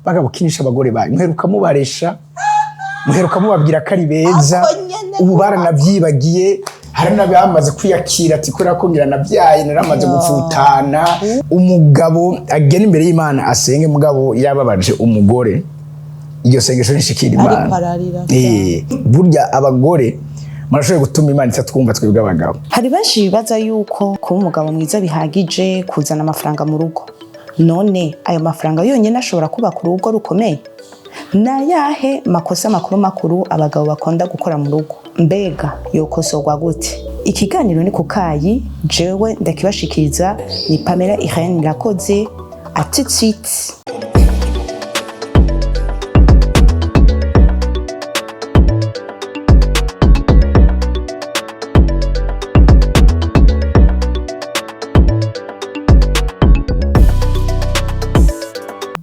Bagabo, kinisha abagore banyu. Muheruka mubaresha, muheruka mubabwira ko ari beza. Ako nyene. Ubu baranavyibagiye. Hari n'abamaze kwiyakira ati kubera ko ngira navyaye, naramaze gupfutana. Umugabo agenda imbere y'Imana asenge, mugabo yababaje umugore, iryo sengesho nishikira Imana. Ariko ararira. Burya abagore murashoboye gutuma Imana itatwumva twebwe abagabo. Hari benshi bibaza yuko kuba umugabo mwiza bihagije kuzana amafaranga mu rugo. None ayo mafaranga yonyine ashobora kubaka urugo rukomeye? Ni ayahe makosa makuru makuru abagabo bakunda gukora mu rugo? Mbega yokosorwa gute? Ikiganiro ni Kukayi, jewe ndakibashikiriza ni Pamela Irene Irakoze. À tout de suite.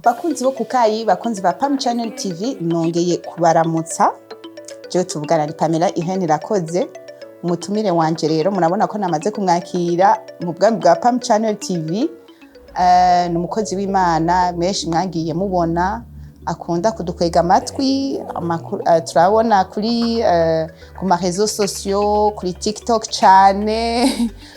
Bakunzi bo Kukayi, bakunzi ba Pam Channel TV, nongeye kubaramutsa. Jewe tuvugana ni Pamela Ihene Irakoze. Umutumire wanje rero murabona ko namaze kumwakira mu bwami bwa Pam Channel TV. Ni umukozi w'Imana menshi mwagiye mubona akunda kudukwega amatwi amakuru, turabona kuri ku ma réseaux sociaux, kuri TikTok cane,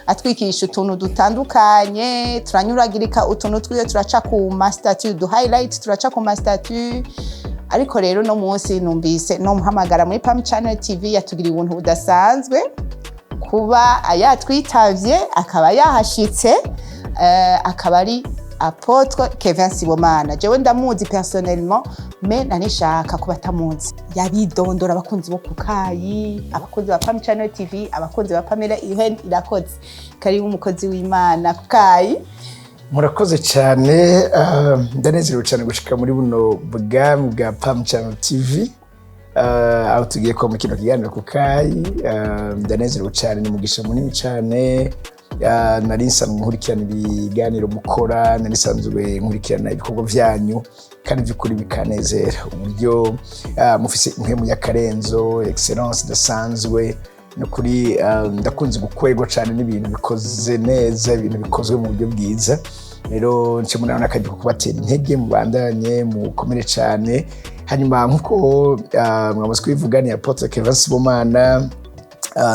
atwikisha utuntu dutandukanye, turanyuragirika utuntu twiwe, turaca ku ma statut du highlight, turaca ku ma statut. Ariko rero no munsi numvise no muhamagara muri Pam Channel TV, yatugiriye ubuntu budasanzwe kuba yatwitavye akaba yahashitse, akaba ari Apôtre Kevin Sibomana. Jewe ndamuzi personnellement, mais nanishaka kuba atamuzi yabidondora. Abakunzi bo Kukayi, abakunzi ba Pam Channel TV, abakunzi ba Pamela Irene Irakoze, karibu umukozi w'Imana Kukayi. Murakoze cyane. Ndanezerewe cyane gushika muri buno bwami bwa Pam Channel TV, aho tugiye kuba mu kino kiganiro ku Kayi. Ndanezerewe cyane, ni umugisha munini cyane. Nari nsanzwe nkurikirana ibiganiro mukora, nari nsanzwe nkurikirana ibikorwa byanyu, kandi by'ukuri bikanezera uburyo mufise impwemu y'akarenzo, excellence idasanzwe. Ni ukuri ndakunze gukorerwa cyane n'ibintu bikoze neza, ibintu bikozwe mu buryo bwiza. Rero nce munabona akaryo ko kubatera intege, mubandanye mukomere cyane. Hanyuma nk'uko mwamaze kubivuga, ni Apôtre Kevin Sibomana,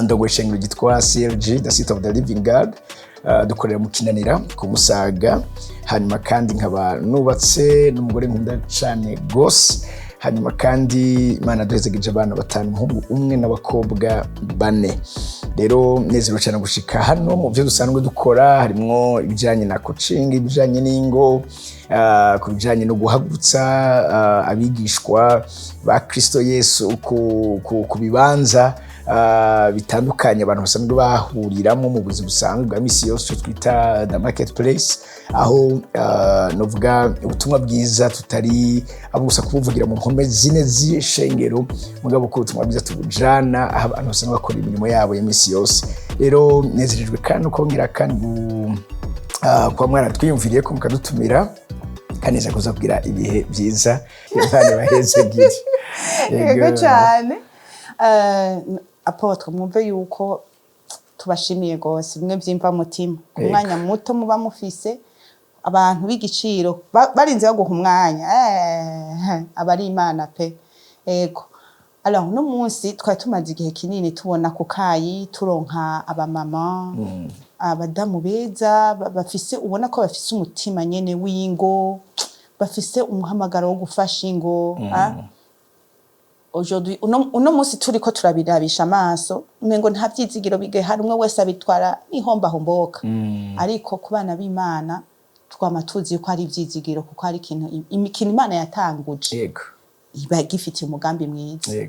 ndongoye ishengero ryitwa CLG, the City of the Living God. Dukorera mu Kinanira ku Musaga. Hanyuma kandi nkaba nubatse n'umugore nkunda cyane gose. Hanyuma kandi Imana duhezegije abana batanu, umuhungu umwe n'abakobwa bane. Rero nezerewe cyane gushika hano. Mu byo dusanzwe dukora harimwo ibijyanye na coaching, ibijyanye n'ingo, ku bijyanye no guhagurutsa abigishwa ba Kristo Yesu ku bibanza bitandukanye abantu basanzwe bahuriramo mu buzima busanzwe bwa misi yose, icyo twita the market place, aho novuga ubutumwa bwiza tutari abo gusa kubuvugira mu mpome zine z'ishengero, mugabo ko ubutumwa bwiza tubujana aho abantu basanzwe bakora imirimo yabo ya misi yose. Rero nezerejwe kandi ukongera kandi kuba mwaratwiyumviriye ko mukadutumira, kandi neza kuza kugira ibihe byiza. Imana ibahezegire. Yego cyane. Apôtre, mwumve yuko tubashimiye rwose bimwe byimva mutima ku mwanya muto muba mufise. Abantu b'igiciro barinze baguha umwanya, aba ari Imana pe. Yego. Alors uno munsi twari tumaze igihe kinini tubona ku Kayi turonka abamama, abadamu beza, bafise, ubona ko bafise umutima nyene w'ingo, bafise umuhamagaro wo gufasha ingo. Ah? Aujourd'hui, uno munsi turiko turabirabisha amaso, umengo nta vyizigiro bigihari, umwe wese abitwara nihombahomboka. Ariko ku bana b'Imana twama tuzi ko ari ivyizigiro, kuko hari ikintu, ikintu Imana yatanguje iba gifitiye umugambi mwiza.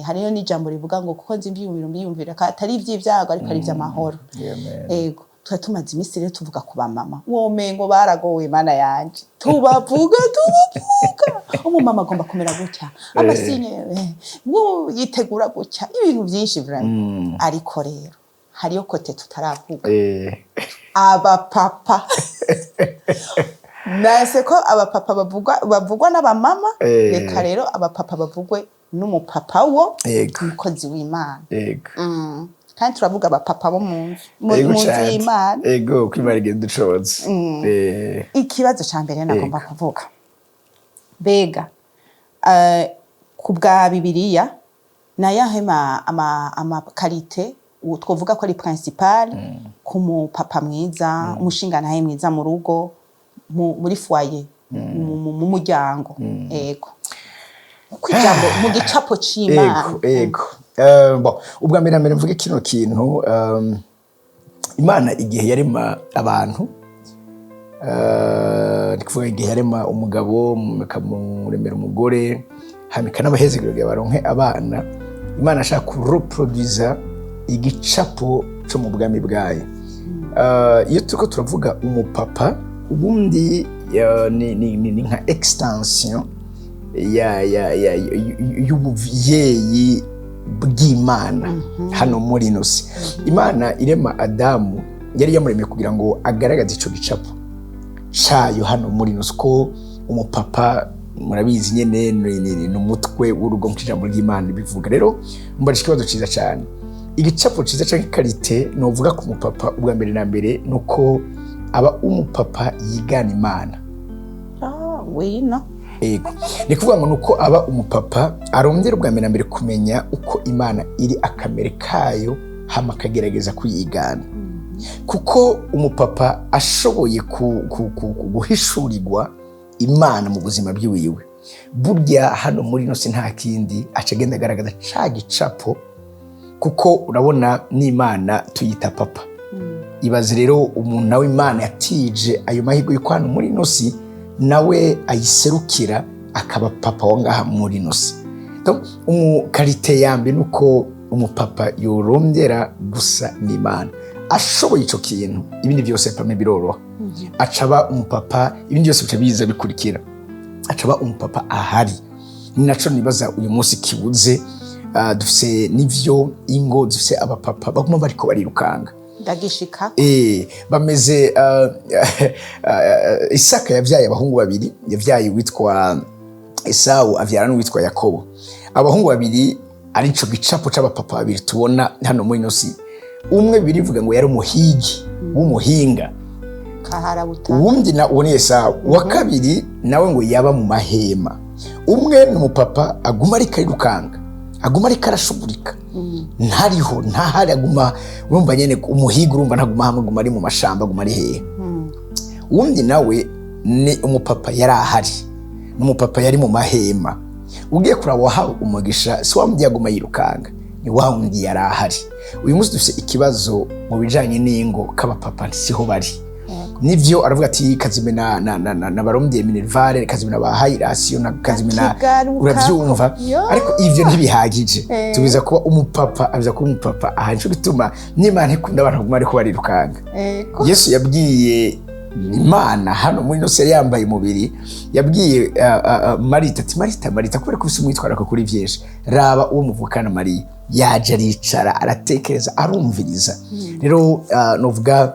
Hariyo n'ijambo rivuga ngo kuko nzi ivyiyumviro mbiyumvira ko atari ivy'ivyago ariko ari ivy'amahoro. Amen. Ego, twari tumaze iminsi rero tuvuga ku bamama, womengo baragowe, Mana yanje, tubavuga tubavuga, umumama agomba kumera gutya, amasinye yitegura gutya, ibintu byinshi vraiment. Ariko rero hariyo côté tutaravuga, abapapa. Nase ko abapapa bavugwa n'abamama. Reka rero abapapa bavugwe n'umupapa wo umukozi w'Imana. Kandi turavuga abapapa bo mu nzu, mu nzu y'Imana. Yego, ko Imana igenda icoza. Ikibazo ca mbere nagomba kuvuga, Mbega ku bwa Bibiliya, nayahe ama qualités twovuga ko ari principal ku mupapa mwiza, umushingantahe mwiza mu rugo, muri foyer, mu muryango? Ego, ku ijambo mu gicapo c'Imana. Ego. Bon, ubwa mbere na mbere mvuge kino kintu: Imana igihe yarema abantu, ni kuvuga igihe yarema umugabo ikamuremera umugore, hanyuma ikanabahezegera kugira baronke abana, Imana ashaka kureproduza igicapo co mu bwami bwayo. Iyo turiko turavuga umupapa, ubundi ni nka extension y'ubuvyeyi bw'Imana hano muri ino si. Imana irema Adamu yari yamuremye kugira ngo agaragaze ico gicapo cayo hano muri ino si, ko umupapa murabizi nyene ni umutwe w'urugo nk'uko ijambo ry'Imana bivuga. Rero mbaje ikibazo ciza cane. Igicapo ciza canke qualité novuga ku mupapa, ubwa mbere na mbere nuko aba umupapa yigana Imana. Ah, wino. Ego, ni kuvuga ngo nuko aba umupapa arondera ubwa mbere na mbere kumenya uko Imana iri, akamere kayo, hama akagerageza kuyigana. Kuko umupapa ashoboye guhishurirwa Imana mu buzima bwiwiwe, burya hano muri ino si nta kindi aca agenda agaragaza ca gicapo, kuko urabona n'Imana tuyita papa. Ibaze rero umuntu nawe Imana yatije ayo mahirwe yuko hano muri ino si nawe ayiserukira, akaba papa wa ngaha muri ino si. Donc, qualité ya mbere nuko umupapa yorondera gusa n'Imana. Ashoboye ico kintu, ibindi byose pame biroroha, acaba umupapa, ibindi byose bica biza bikurikira. Acaba umupapa ahari. Ni naco nibaza uyu munsi kibuze. Dufise n'ivyo ingo zifise abapapa baguma bariko barirukanga. Ndagishika. Bameze Isaka yavyaye abahungu babiri: yavyaye uwitwa Esawu, avyara n'uwitwa Yakobo. Abahungu babiri arico gicapo c'abapapa babiri tubona hano muri ino si. Umwe birivuga ngo yari umuhigi w'umuhinga. Kaharabuta. Uwundi na uwo ni Esawu. Uwa kabiri nawe ngo yaba mu mahema. Umwe ni umupapa aguma ariko arirukanga, aguma ariko arashugurika, ntariho, ntahari, aguma, urumva nyene umuhiga, urumva ntaguma hamwe, aguma ari mu mashamba, aguma ari hehe. Uwundi nawe ni umupapa yari ahari, ni umupapa yari mu mahema. Ugiye kuraba wahawe umugisha si wa wundi yaguma yirukanga, ni wa wundi yari ahari. Uyu munsi dufite ikibazo mu bijanye n'ingo k'abapapa siho bari. Nivyo aravuga ati kazime na baromdiye minerval, kazime na bahaye ration, na kazime na Akigaruka. Uravyumva? Yo. Ariko ivyo ntibihagije. Tubiza kuba umupapa, abiza kuba umupapa aha. Nico gituma n'Imana ikunda abantu baguma ariko barirukanga. Yesu yabwiye Imana hano muri ino yari yambaye umubiri, yabwiye Marita ati: "Marita, Marita, kubera ko ufise umwitwarariko kuri vyinshi, raba uwo muvukana Mariya yaje aricara, aratekereza, arumviriza." Rero novuga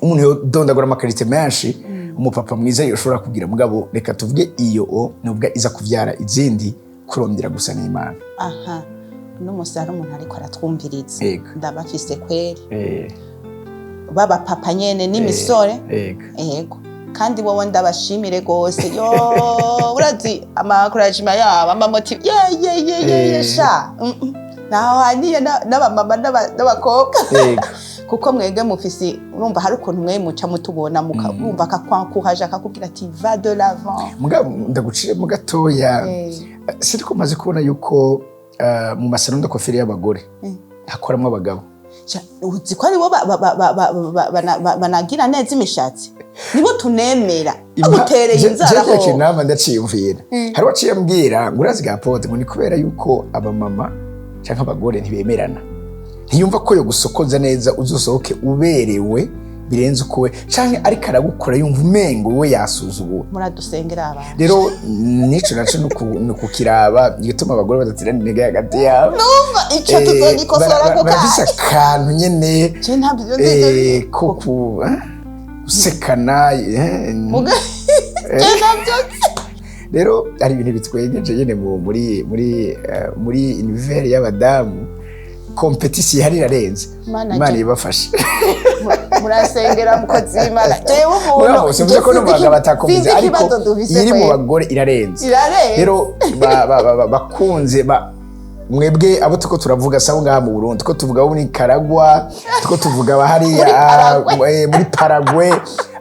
umuntu yodondagura ama qualités menshi umupapa mwiza yoshobora kugira, mugabo reka tuvuge iyo o novuga iza kuvyara izindi: kurondera gusa n'Imana. Aha uno munsi hari umuntu ariko aratwumviriza. Ndabafise kweri baba papa nyene n'imisore. Ego, kandi wowe ndabashimire gose. Yo, urazi ama encouragements yabo, ama motiv ye ye ye ye ye. Sha. Naho haniye n'abamama n'abakobwa, kuko mwebwe mufise, urumva hari ukuntu mwe muca mutubona, urumva akakwakuhaje, akakubwira ati: "Va de l'avant." Mugabo ndagucire mu gatoya. Siriko maze kubona yuko mu ma salons de coiffure y'abagore hakoramo abagabo. Uzi ko aribo banagira neza imishatsi, nibo tunemera bagutereye inzara Je ho. Kinama ndaciyumvira, hari uwaciye ambwira ngo: "Urazi ga pote," ngo ni kubera yuko abamama canke abagore ntibemerana, ntiyumva ko yo gusokoza neza uzosohoke uberewe birenze uko we, canke ariko aragukora yumva umengo we yasuzuguwe. Muradusengera abantu. Rero nico naco ni ukukiraba igituma abagore badaterana intege hagati yabo. Numva ico tuzogikosora ko Barafise kaje. akantu nyene Je ntabyo nzi. Ko ku gusekana. Je ntabyo nzi. Rero hari ibintu bitwegeje nyene muri univers y'abadamu, compétition ihari irarenze. Mana. Imana Je ibafashe. Murasengera, mukozi w'Imana, jewe umuntu Mugabo simvuze ko no mu bagabo atakomeza, sinzi ariko ikibazo dufise iri mu kweri. bagore irarenze. Irarenze. Rero bakunze mwebwe abo tuko turavuga sabo ngaha mu Burundi, tuko tuvuga abo muri Nicaragua, tuko tuvuga abahariya Muri Paraguay. Muri Paraguay,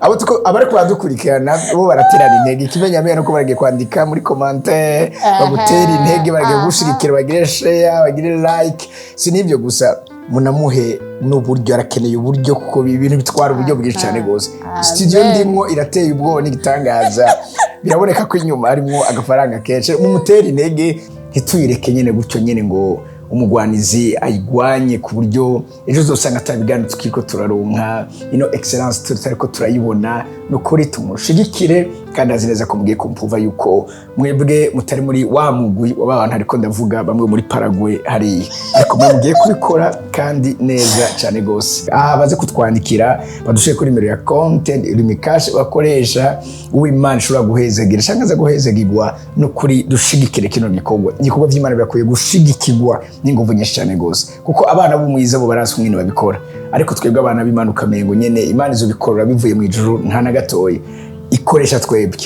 abo tuko abariko baradukurikirana bo baraterana intege. Ikimenyamenya nuko baragiye kwandika muri commentaire, bagutera intege, baragiye gushigikira, bagire share, bagire like. Si n'ibyo gusa, munamuhe n'uburyo, arakeneye uburyo, kuko ibintu bitwara uburyo bwinshi cyane rwose. Studio ndimwo irateye ubwoba n'igitangaza, biraboneka ko inyuma harimo agafaranga kenshi. Mumutere intege, ntituyireke nyine gutyo nyine ngo umugwanizi ayigwanye, ku buryo ejo uzosanga atabiganiro tukiriko turaronka, ino excellence tutariko turayibona. Ni ukuri tumushigikire, kandi azi neza ko mugiye kumpuva yuko mwebwe mutari muri wa mugwi w'abantu, ariko ndavuga bamwe muri Paraguay hariya, ariko mwe mugiye kubikora kandi neza cyane rwose. Aha baze kutwandikira, badushire kuri nimero ya konte Lumicash bakoresha. Uwimana ishobora guhezagira cyangwa aza guhezagirwa, no kuri dushigikire kino gikorwa. Ibikorwa by'Imana birakwiye gushigikirwa n'inguvu nyinshi cyane rwose, kuko abana b'umwiza bo barazi umwene babikora, ariko twebwe abana b'Imana ukamengo nyene Imana izobikorera bivuye mu ijuru, nta na gatoya ikoresha twebwe.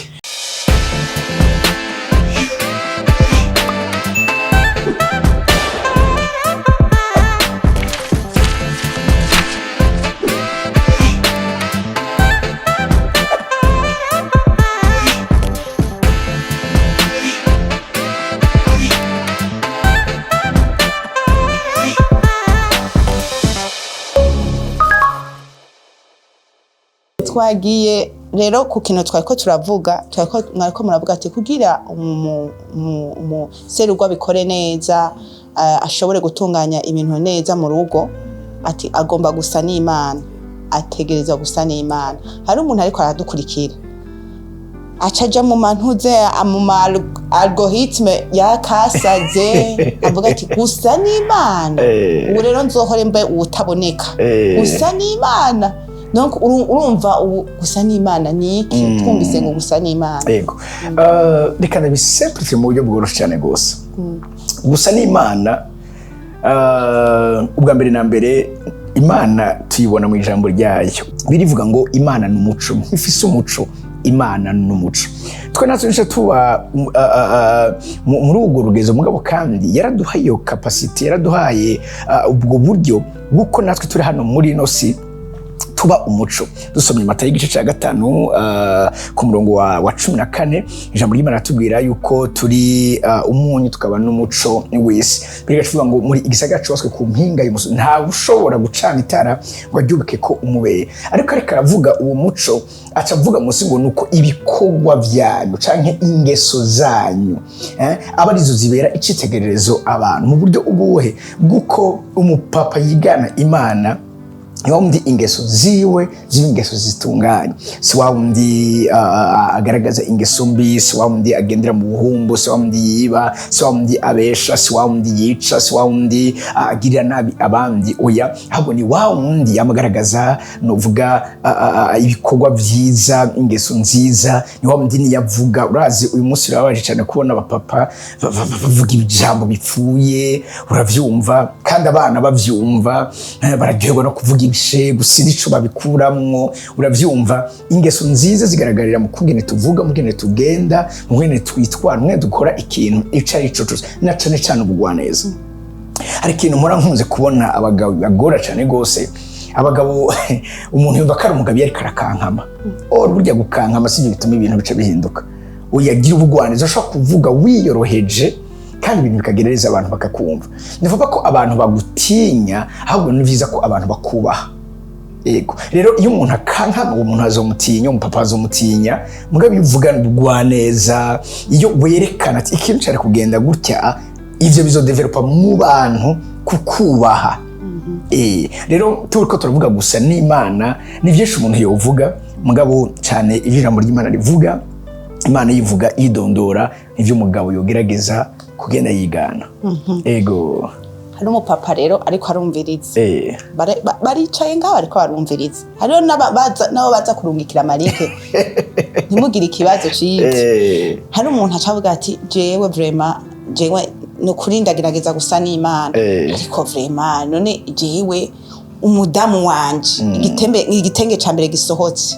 Twagiye rero ku kintu twariko turavuga, mwariko muravuga ati kugira serugo abikore neza, ashobore gutunganya ibintu neza mu rugo, ati agomba gusa n'Imana, ategerezwa gusa n'Imana. Hari umuntu ariko aradukurikira, aca aja mu mantuze, mu ma algorithme yakasaze, avuga ati gusa n'Imana, ubu rero nzohore mbe uwutaboneka. Gusa n'Imana. Donc urumva ubu gusa n'Imana ni iki? Twumvise ngo gusa n'Imana. Yego. Reka ndabisimplify mu buryo bworoshye cyane rwose. Gusa n'Imana, ubwa mbere na mbere Imana tuyibona mu ijambo ryayo. Birivuga ngo Imana ni umuco, ntifise umuco, Imana ni umuco. Twe natwe nico tuba muri urwo rugezo, mugabo kandi yaraduhaye iyo capacity, yaraduhaye ubwo buryo bw'uko natwe turi hano muri ino si tuba umuco. Dusomye Matayo igice cya 5, ku murongo wa 14, ijambo ry'Imana ratubwira yuko turi umunyu tukaba n'umuco w'isi. Bigacuvuga ngo muri igisagara cubatswe ku mpinga y'umusozi nta ushobora gucana itara ngo aryubike ko umubere. Ariko aravuga uwo muco, aca avuga munsi ngo nuko ibikorwa byanyu canke ingeso zanyu, aba arizo zibera icitegererezo abantu. Mu buryo ubuhe bw'uko umupapa yigana Imana, ni wa wundi ingeso ziwe ziba ingeso zitunganye, si wa wundi agaragaza ingeso mbi, si wa wundi agendera mu buhumbu, si wa wundi yiba, si wa wundi abesha, si wa wundi yica, si wa wundi agirira nabi abandi. Oya, ahubwo ni wa wundi yamugaragaza novuga ibikorwa vyiza, ingeso nziza. Ni wa wundi niyavuga. Urazi uyu munsi birababaje cyane kubona abapapa bavuga ijambo bipfuye, uravyumva, kandi abana bavyumva, bararyoherwa no kuvuga ibishe gusa ico babikuramwo, uravyumva. Ingeso nziza zigaragarira mu kungene tuvuga, mu kungene tugenda, mu kungene twitwara, mu kungene dukora ikintu ico ari co cose, na cane cane ubugwaneza. Hari ikintu mpora nkunze kubona abagabo bagora cane gose. Abagabo, umuntu yumva ko ari umugabo iyo ariko arakankama. Or burya gukankama sivyo bituma ibintu bica bihinduka. Uyagira ubugwaneza, ushobora kuvuga wiyoroheje kandi ibintu bikagerereza abantu bakakumva. Nivuga ko abantu bagutinya, ahubwo ni vyiza ko abantu bakubaha. Yego. Rero iyo umuntu akankama, uwo muntu azomutinya, umupapa azomutinya. Mugabo iyo uvugana ubugwaneza, iyo werekana ati ikintu cari kugenda gutya, ivyo bizodevelopa mu bantu kukubaha. Rero turiko turavuga gusa n'Imana, ni vyinshi umuntu yovuga, mugabo cane ivyo ijambo ry'Imana rivuga, Imana yivuga yidondora, ivyo umugabo yogerageza kugenda yigana. Ego. Hari umupapa rero ariko arumviriza. Baricaye ngaho ariko barumviriza. Hariho n'abo baza kurungikira amarike. Ntimugire ikibazo c'ivyo. Hari umuntu acavuga ati jewe vraiment, jewe ni ukuri ndagerageza gusa n'Imana. Ariko vraiment none jewe Umudamu wanje, igitenge ca mbere gisohotse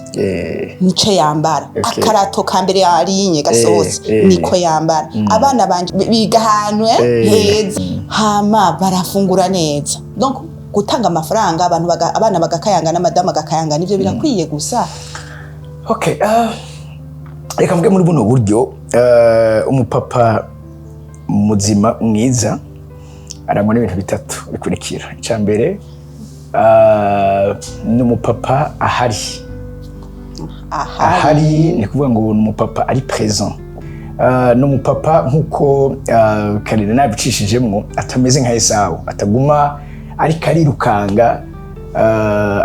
nico yambara. Akarato ka mbere yarinye gasohotse niko yambara. Abana banje biga ahantu heza, hama barafungura neza. Donc gutanga amafaranga, abantu abana bagakayanga n'amadamu agakayanga, nivyo birakwiye gusa? Okay, reka mvuge muri buno buryo: umupapa muzima mwiza arangwa n'ibintu bitatu bikurikira. Icya mbere, ni umupapa ahari. Ahari ni kuvuga ngo ni umupapa ari présent. Ni umupapa nk'uko Karine nabicishijemwo, atameze nka Esawu, ataguma ariko arirukanga,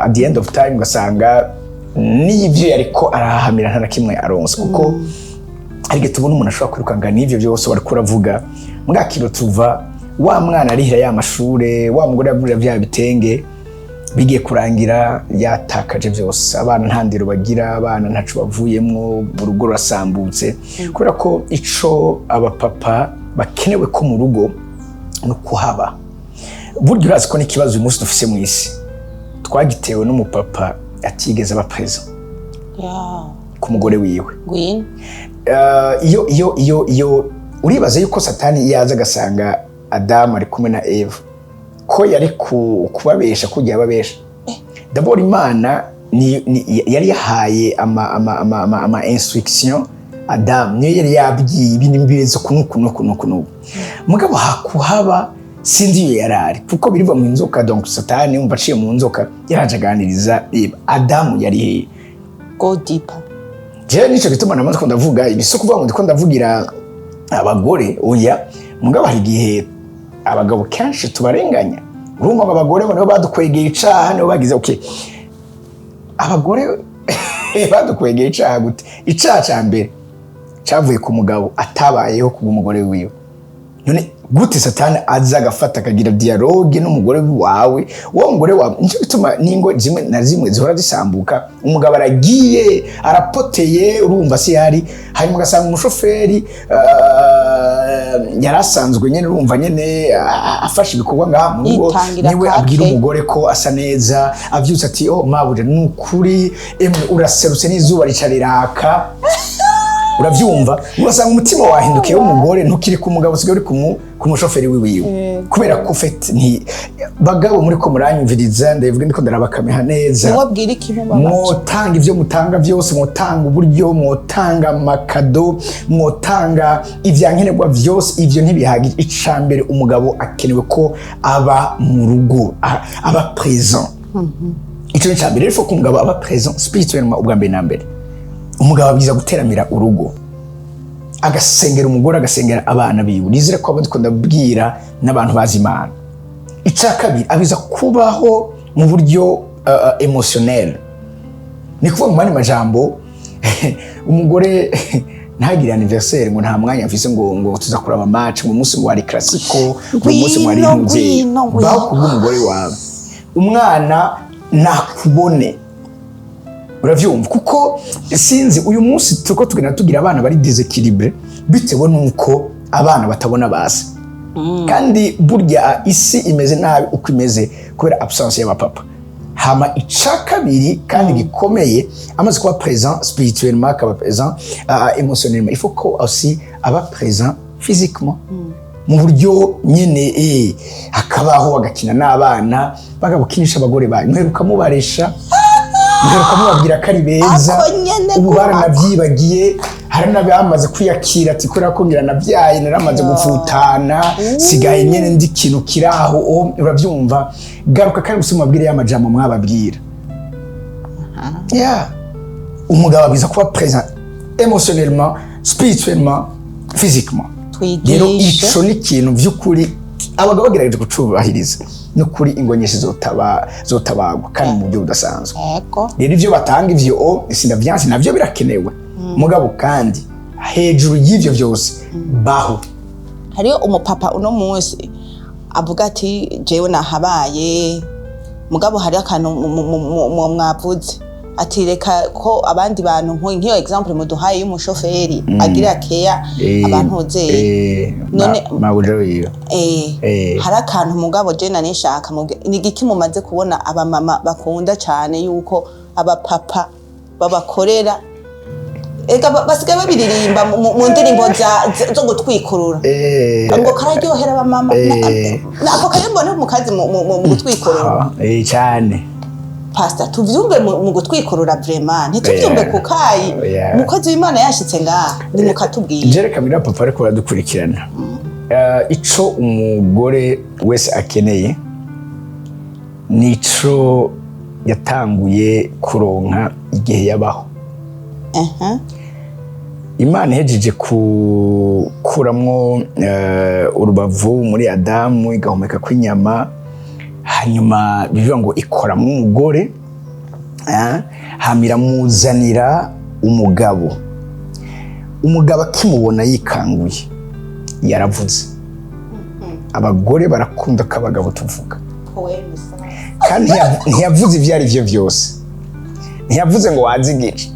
at the end of time ugasanga n'ibyo yariko arahahamira nta na kimwe aronse, kuko hari igihe tubona umuntu ashobora kwirukanga n'ivyo byose wariko uravuga, mwakiro tuva wa mwana arihira ya mashure, wa mugore yagurira vya bitenge, bigiye kurangira yatakaje byose, abana nta ndero bagira, abana ntaco bavuyemwo, urugo rurasambutse. Kubera ko ico abapapa bakenewe ko mu rugo ni ukuhaba. Burya urazi ko n'ikibazo uyu munsi dufise mu isi twagitewe n'umupapa atigeze aba présent ku mugore wiwe. Ngwino. Iyo uribaza yuko Satani iyo aza agasanga Adamu ari kumwe na Eva, ko yari kubabesha kugira ababesha? D'abord Imana yari yahaye ama instruction Adamu, niyo yari yabwiye ibintu bimeze kunu kunu kunu kunu, mugabo hakuhaba sinzi iyo yari ari, kuko biriva mu nzoka. Donc Satani umva aciye mu nzoka yaraje aganiriza Eva. Adamu yari hehe? Go deeper. Jewe nico gituma namaze ko ndavuga ibi, si ukuvuga ngo ndiko ndavugira abagore, oya, mugabo hari igihe abagabo kenshi tubarenganya. Urumva ngo abagore ngo nibo badukwegeye icaha, nibo bagize. Okay, abagore badukwegeye icaha gute? Icaha ca mbere cavuye ku mugabo atabayeho ku mugore wiwe. None gute Satani aza agafata akagira dialogue n'umugore wawe, uwo mugore wawe? Nicyo gituma n'ingo zimwe na zimwe zihora zisambuka. Umugabo aragiye, arapoteye, urumva si yari, hanyuma ugasanga umushoferi yari asanzwe nyene, urumva nyene, afashe ibikorwa ngaha mu rugo, Yitangira niwe kake. abwira umugore ko asa neza. Avyutse ati: "Oh mabuja, ni ukuri emwe uraserutse n'izuba rica riraka." Uravyumva, ugasanga umutima wahindukiye w'umugore, ntukiri ku mugabo, usigaye uri ku mushoferi wiwiwe, kubera ko ufite nti bagabo muri ko muranyumviriza, ndabivuga ndiko ndarabakameha neza. Niwe abwira ikimubabaje. Mwotanga ivyo mutanga vyose, mwotanga uburyo, mwotanga amakado, mwotanga ivyankenerwa vyose, ivyo ntibihagije. Ica mbere, umugabo akenewe ko aba mu rugo, aba présent. Ico ni ica mbere. Rero ko umugabo aba présent spirituellement, ubwa mbere na mbere umugabo abwiza guteramira urugo, agasengera umugore, agasengera abana biwe. Nizere ko abo ndiko ndabwira n'abantu bazi Imana. Icya kabiri, abiza kubaho mu buryo émotionnel. Ni kuvuga mu yandi majambo, umugore ntagire anniversaire ngo nta mwanya mfise, ngo tuza kuraba match, ngo umunsi ngo wari classico, ngo umunsi ngo wari Ngwino, umuvyeyi. ngwino, ngwino. Baho kubw'umugore wawe, umwana nakubone. Uravyumva, kuko sinzi, uyu munsi turiko tugenda tugira abana bari déséquilibré bitewe nuko abana batabona basi. Kandi burya isi imeze nabi uko imeze kubera absence y'abapapa. Hama ica kabiri kandi gikomeye, amaze kuba présent spirituellement, akaba présent émotionnellement, il faut ko aussi aba présent physiquement mu buryo nyene, akabaho agakina n'abana, bagabukinisha abagore banyu. Muheruka mubaresha? Muheruka mubabwira ko ari beza? Ako nyene. Ubu Gumako. baranavyibagiye. Hari n'abamaze kwiyakira ati: "Kubera ko ngira nabyaye, naramaze gufutana, sigaye nyene ndi kintu kiraho." Oh, uravyumva, garuka kandi gusa mubabwire ya majambo mwababwira. Yeah, umugabo abwiza kuba présent émotionnellement, spirituellement, physiquement. Rero Twigishe. ico ni ikintu vy'ukuri abagabo bagerageje kucubahiriza, n'ukuri ingo nyinshi zotabagwa kandi mu buryo budasanzwe. Rero ivyo batanga ivyo o sindavyanse, navyo birakenewe, mugabo kandi hejuru y'ivyo vyose baho. Hariyo umupapa uno munsi avuga ati: "Jewe nahabaye." Mugabo hariyo akantu mwavuze. Ati reka ko abandi bantu, nk'iyo exemple muduhaye y'umushoferi agira keya abantu zeye. Mabuja wiwe. Hari akantu mugabo je nari nshaka ni igiki mumaze kubona abamama bakunda cyane yuko abapapa babakorera? Ega basigaye babiririmba mu ndirimbo zo gutwikurura, ngo kararyohera abamama. Ako karirimbo ni mu kazi mu gutwikurura. Ah, cyane. Pastor, tuvyumve mu gutwikurura, vraiment ntituvyumve ku kayi. Umukozi w'Imana yashitse ngaha, nimukatubwira. Je reka mbwira papa ariko baradukurikirana. Ico umugore wese akeneye nico yatanguye kuronka igihe yabaho. Imana ihejeje gukuramwo urubavu muri Adamu, igahumeka kw'inyama, hanyuma bivuga ngo ikoramwo umugore, hama iramuzanira umugabo. Umugabo akimubona yikanguye yaravuze. Abagore barakunda ko abagabo tuvuga. Poème ça. Kandi ntiyavuze ibyo ari byo byose. Ntiyavuze ngo wazigije,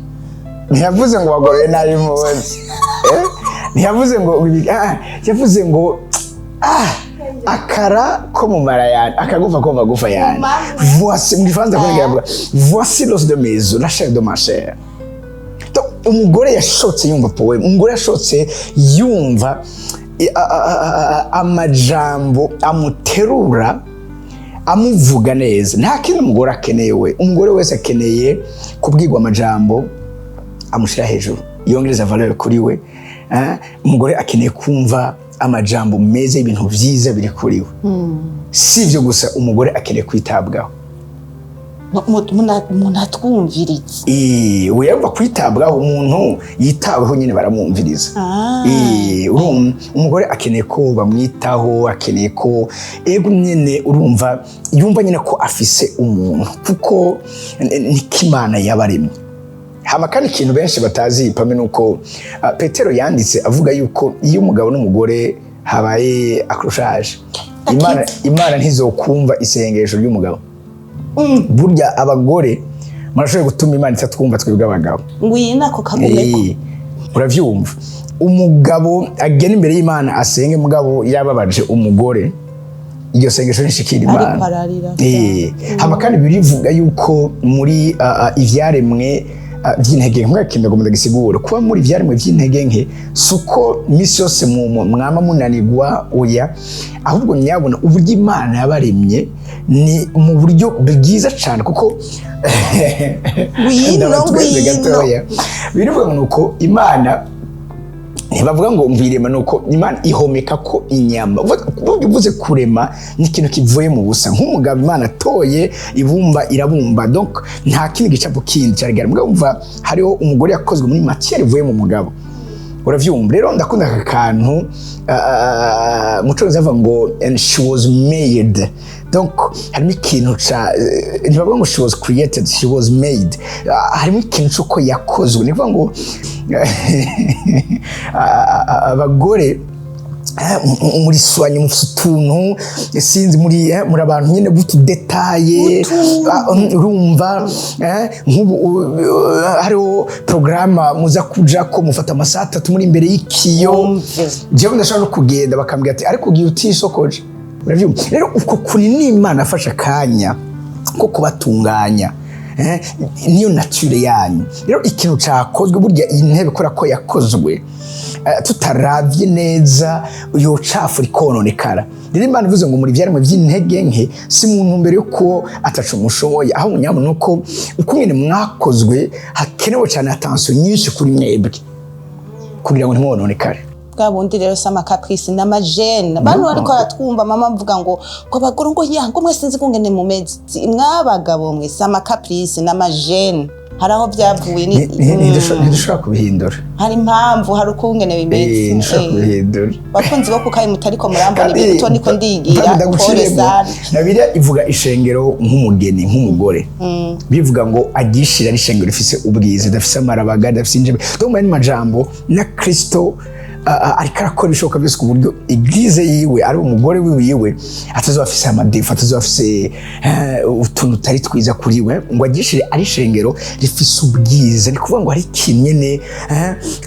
ntiyavuze ngo wagoroye nabi impunzi. Ntiyavuze ngo yavuze ngo akara ko mu mara yanjye, akagufa ko mu magufa yanjye. Voici, mu Gifaransa kugira avuga: "Voici l'os de mes os, la chair de ma chair." Donc, umugore yashotse yumva poème, umugore yashotse yumva amajambo amuterura, amuvuga neza. Nta kindi umugore akeneye. We umugore wese akeneye kubwirwa amajambo amushyira hejuru, yongereza valeur kuri we. Umugore akeneye kumva amajambo meza y'ibintu byiza biri kuri we. Si ibyo gusa, umugore akeneye kwitabwaho. Munatwumviriza. Wiyumva kwitabwaho, umuntu yitaweho nyine baramwumviriza. Urumva, umugore akeneye ko bamwitaho, akeneye ko ego nyine urumva yumva nyine ko afise umuntu, kuko niko Imana yabaremye. Hama kandi ikintu benshi batazi, Pame, ni uko Petero yanditse avuga yuko iyo umugabo n'umugore habaye accrochage, Imana ntizokumva isengesho ry'umugabo. Burya abagore murashoboye gutuma Imana itatwumva twebwe abagabo. Ngwino ako kagumeko. Uravyumva, umugabo agena imbere y'Imana asenge, mugabo yababaje umugore, iryo sengesho nishikira Imana. Ariko ararira. Hama kandi birivuga yuko muri ivyaremwe vy'intege nke, kintu ngomba ndagisigura, kuba muri ivyaremwe vy'intege nke si uko misi yose mwama munanigwa, oya, ahubwo nyabona uburyo Imana yabaremye ni mu buryo bwiza cyane, kuko Ngwino, Ndabatwenze ngwino. gatoya. Birivuga ngo nuko Imana, ntibavuga ngo mvirema, nuko Imana ihomeka ko inyama. Uvuga, uvuze kurema, ni ikintu kivuye mu busa. Nk'umugabo Imana atoye ibumba irabumba, donc nta kindi gicapo kindi cyarigara. Mugabo umva, hariho umugore yakozwe muri matière ivuye mu mugabo, uravyumva. Rero ndakunda aka kantu mu Congereza avuga ngo "and she was made". Donc harimo ikintu ca ntibavuga ngo she was created, she was made. Harimo ikintu c'uko yakozwe. Ni ukuvuga ngo abagore muri soigné, mufite utuntu, sinzi, muri abantu nyine b'utu détails. Urumva, nk'ubu hariho porogaramu muza kuja ko mufata amasaha 3 muri imbere y'ikiyo. Wumve. Jewe ndashobora no kugenda bakambwira ati: "Ariko ugiye utisokoje." Uravyumva rero, uko kuri n'Imana afashe akanya ko kubatunganya. Niyo nature yanyu. Rero ikintu cakozwe, burya iyi ntebe kubera ko yakozwe tutaravye neza yocafura ikononekara. Rero Imana ivuze ngo muri vyaremwe vy'intege nke, si mu ntumbero yo ko ataco mushoboye, aho munyamu nuko uko mwene mwakozwe hakenewe cyane attention nyinshi kuri mwebwe kugira ngo ntimwononekare. Bwa bundi rero si ama caprices, ni ama gènes. Abantu bariko baratwumva, mama mvuga ngo abagore ngo ya ngo mwese nzi kungene mumeze. Mwabagabo mwe, si ama caprices, ni ama gènes. Hari aho byavuye ni Ntidushobora kubihindura. Hari impamvu, hari ukungene bimeze. Ntidushobora kubihindura. Bakunzi bo kukayi, mutariko murambona ibintu to niko ndigira. Kandi Pole ndaguciremo. sana. Na Bibiliya ivuga ishengero nk'umugeni, nk'umugore. Bivuga ngo agishira ari ishengero rifise ubwiza, idafise amarabaga, idafise injebe. Donc mu yandi majambo, na Kristo ariko arakora ibishoboka byose ku buryo église yiwe, ari umugore wiwe, atazoba afise ama défauts, atazoba afise utuntu tutari twiza kuri we, ngo agishire ari ishengero rifise ubwiza. Ni kuvuga ngo hari ikintu nyene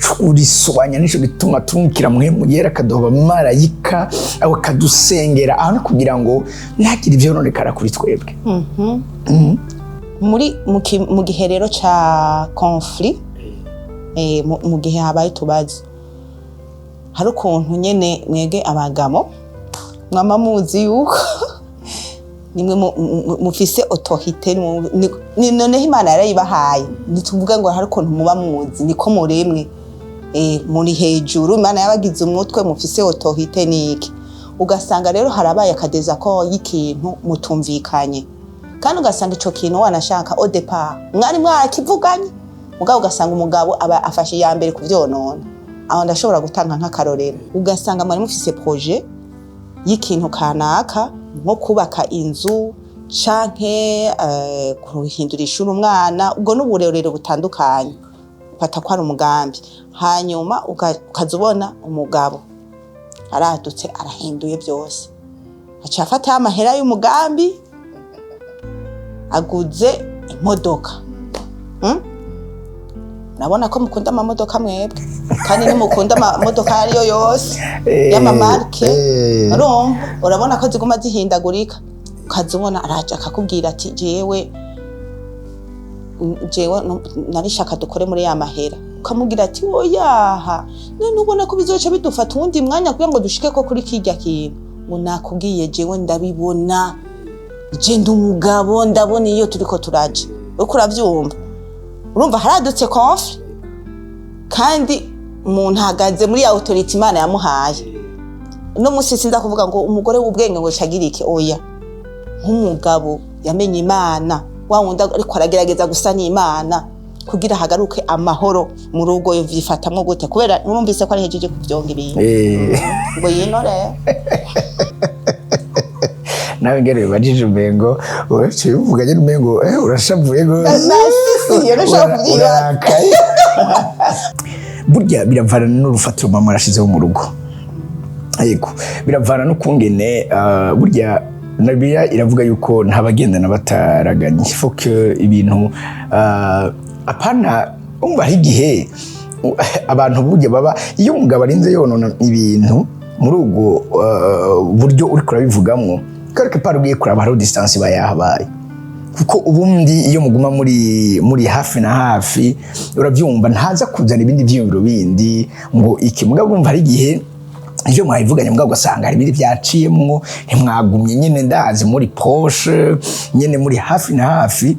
co kurisobanya. Nico gituma tumukira Mpwemu Yera, akaduha marayika akadusengera aho, ni kugira ngo ntihagire ivyononekara kuri twebwe. Muri mu gihe rero ca conflit, mu gihe habaye utubazo, hari ukuntu nyene mwege abagabo mwama muzi yuko nimwe mufise autorité. Noneho Imana yarayibahaye. Ntituvuga ngo hari ukuntu muba muzi, niko muremwe, muri hejuru, Imana yabagize umutwe, mufise autorité niki. Ugasanga rero harabaye aka désaccord y'ikintu mutumvikanye, kandi ugasanga ico kintu wanashaka au départ mwari mwarakivuganye, mugabo ugasanga umugabo aba afashe iya mbere kuvyonona. Aho ndashobora gutanga nk'akarorero: ugasanga mwari mufise projet y'ikintu kanaka, nko kubaka inzu canke guhindura ishuri umwana, ubwo n'uburerero butandukanye, ufata ko ari umugambi, hanyuma ukaza ubona umugabo aradutse, arahinduye byose, aca afata amahera y'umugambi, aguze imodoka. Urabona ko mukunda amamodoka mwebwe, kandi nimukunda amamodoka ayo ariyo yose y'ama marques. Urumva, urabona ko ziguma zihindagurika. Ukaza ubona araje akakubwira ati: Jewe narishaka dukore muri ya mahera." Ukamubwira ati: "Oyaha, none ubona ko bizoca bidufata uwundi mwanya kugira ngo dushike ko kuri kirya kintu." Ngo: "Nakubwiye, jewe ndabibona, je ndi umugabo, ndabona iyo turiko turaja." Uriko uravyumva? Urumva haradutse conflit, kandi umuntu ahagaze muri ya autorité Imana yamuhaye. Uno munsi sinza kuvuga ngo umugore w'ubwenge ngo cagira iki, oya. Nk'umugabo yamenye Imana, wa wundi ariko aragerageza gusa n'Imana kugira hagaruke amahoro mu rugo, yovyifatamwo gute? Kubera nurumvise ko ari hejeje kuvyonga ibintu. Ngo yino rero. Nawe ngere bibajije, umengo uretse ubivuga nyine, umengo urashavuye gose. Nasisi iyo ntushobora kuvyibaza. Urarakaye. Burya biravana n'urufatiro mama arashizeho mu rugo. Yego, biravana n'ukungene burya na Bibiliya iravuga yuko nta bagendana bataraganye. Faut que ibintu apana, umva, hari igihe abantu burya baba, iyo umugabo arinze yonona ibintu muri ubwo buryo uriko urabivugamwo, quelque part ugiye kuraba hariho distance iba yahabaye, kuko ubundi iyo muguma muri hafi na hafi, urabyumva, ntaza kuzana ibindi vyiyumviro bindi ngo iki. Mugabo urumva hari igihe ivyo mwabivuganye, mugabo ugasanga hari ibindi byaciyemwo, ntimwagumye nyene, ndazi, muri proche nyene, muri hafi na hafi.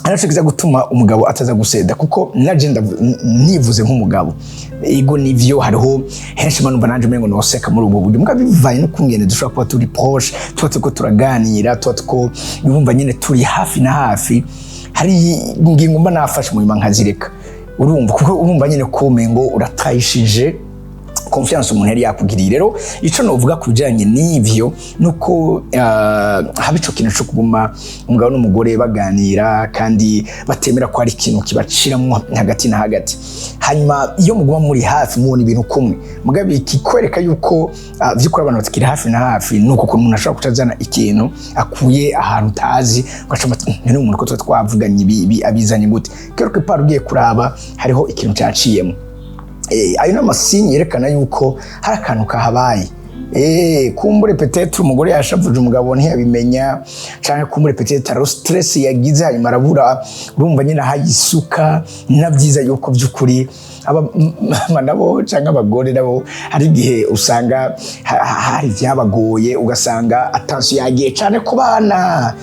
Araco kiza gutuma umugabo ataza guseda, kuko naje nivuze nk'umugabo, ego nivyo, hariho henshi manumva nanje umengo noseka muri ubwo buryo, mugabo bivanye n'ukungene dushobora kuba turi proche, tuba turiko turaganira, tuba tuko bumva nyene turi hafi na hafi, hari ingingo mba nafashe mu nyuma nkazireka. Urumva, kuko urumva nyene ko umengo uratayishije confiance umuntu yari yakugiriye. Rero ico novuga ku bijanye n'ivyo nuko haba ico kintu co kuguma umugabo n'umugore baganira, kandi batemera ko hari ikintu kibaciramwo hagati na hagati. Hanyuma iyo muguma muri hafi, mubona ibintu kumwe. Mugabo ikikwereka yuko vy'ukuri abantu batakiri hafi na hafi, nuko ukuntu umuntu ashobora kutazana ikintu akuye ahantu utazi, ugaca uti: "None umuntu ko tuba twavuganye ibi abizanye gute?" Quelque part ugiye kuraba hariho ikintu caciyemo. Ayo ni ama signes yerekana yuko hari akantu kahabaye. Kumbure peut-être umugore yashavuje umugabo ntiyabimenya, canke kumbure peut-être hariho stress yagize, hanyuma arabura, urumva nyine ahayisuka. Na byiza yuko by'ukuri abamama nabo canke abagore nabo hari igihe usanga hari ibyabagoye, ugasanga attention yagiye cane ku bana,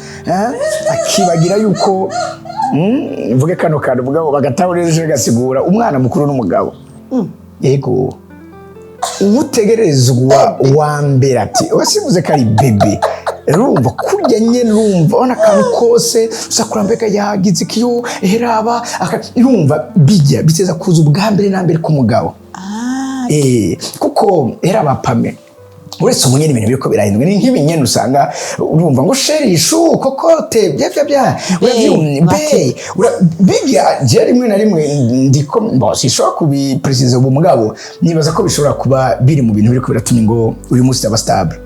akibagira yuko mvuge kano kantu, mugabo bagatahura ejo gasigura umwana mukuru n'umugabo. Yego, uwutegerezwa wa mbere ati wasivuze ko ari bébé. Urumva kurya nyene, urumva ubona akantu kose usakura, mbega yagize ikiyo heraba, urumva bijya biteza kuza ubwa mbere na mbere ku mugabo. Kuko heraba pame Uretse ubu nyene ibintu biriko birahinduka, ni nk'ibi nyene usanga urumva ngo chéri, chou, cocotte, bya bya bya, uravyumva be bijya. Je rimwe na rimwe ndiko, bon, sinshobora kubipresiza ubu, mugabo nibaza ko bishobora kuba biri mu bintu biriko biratuma ngo uyu munsi aba stable.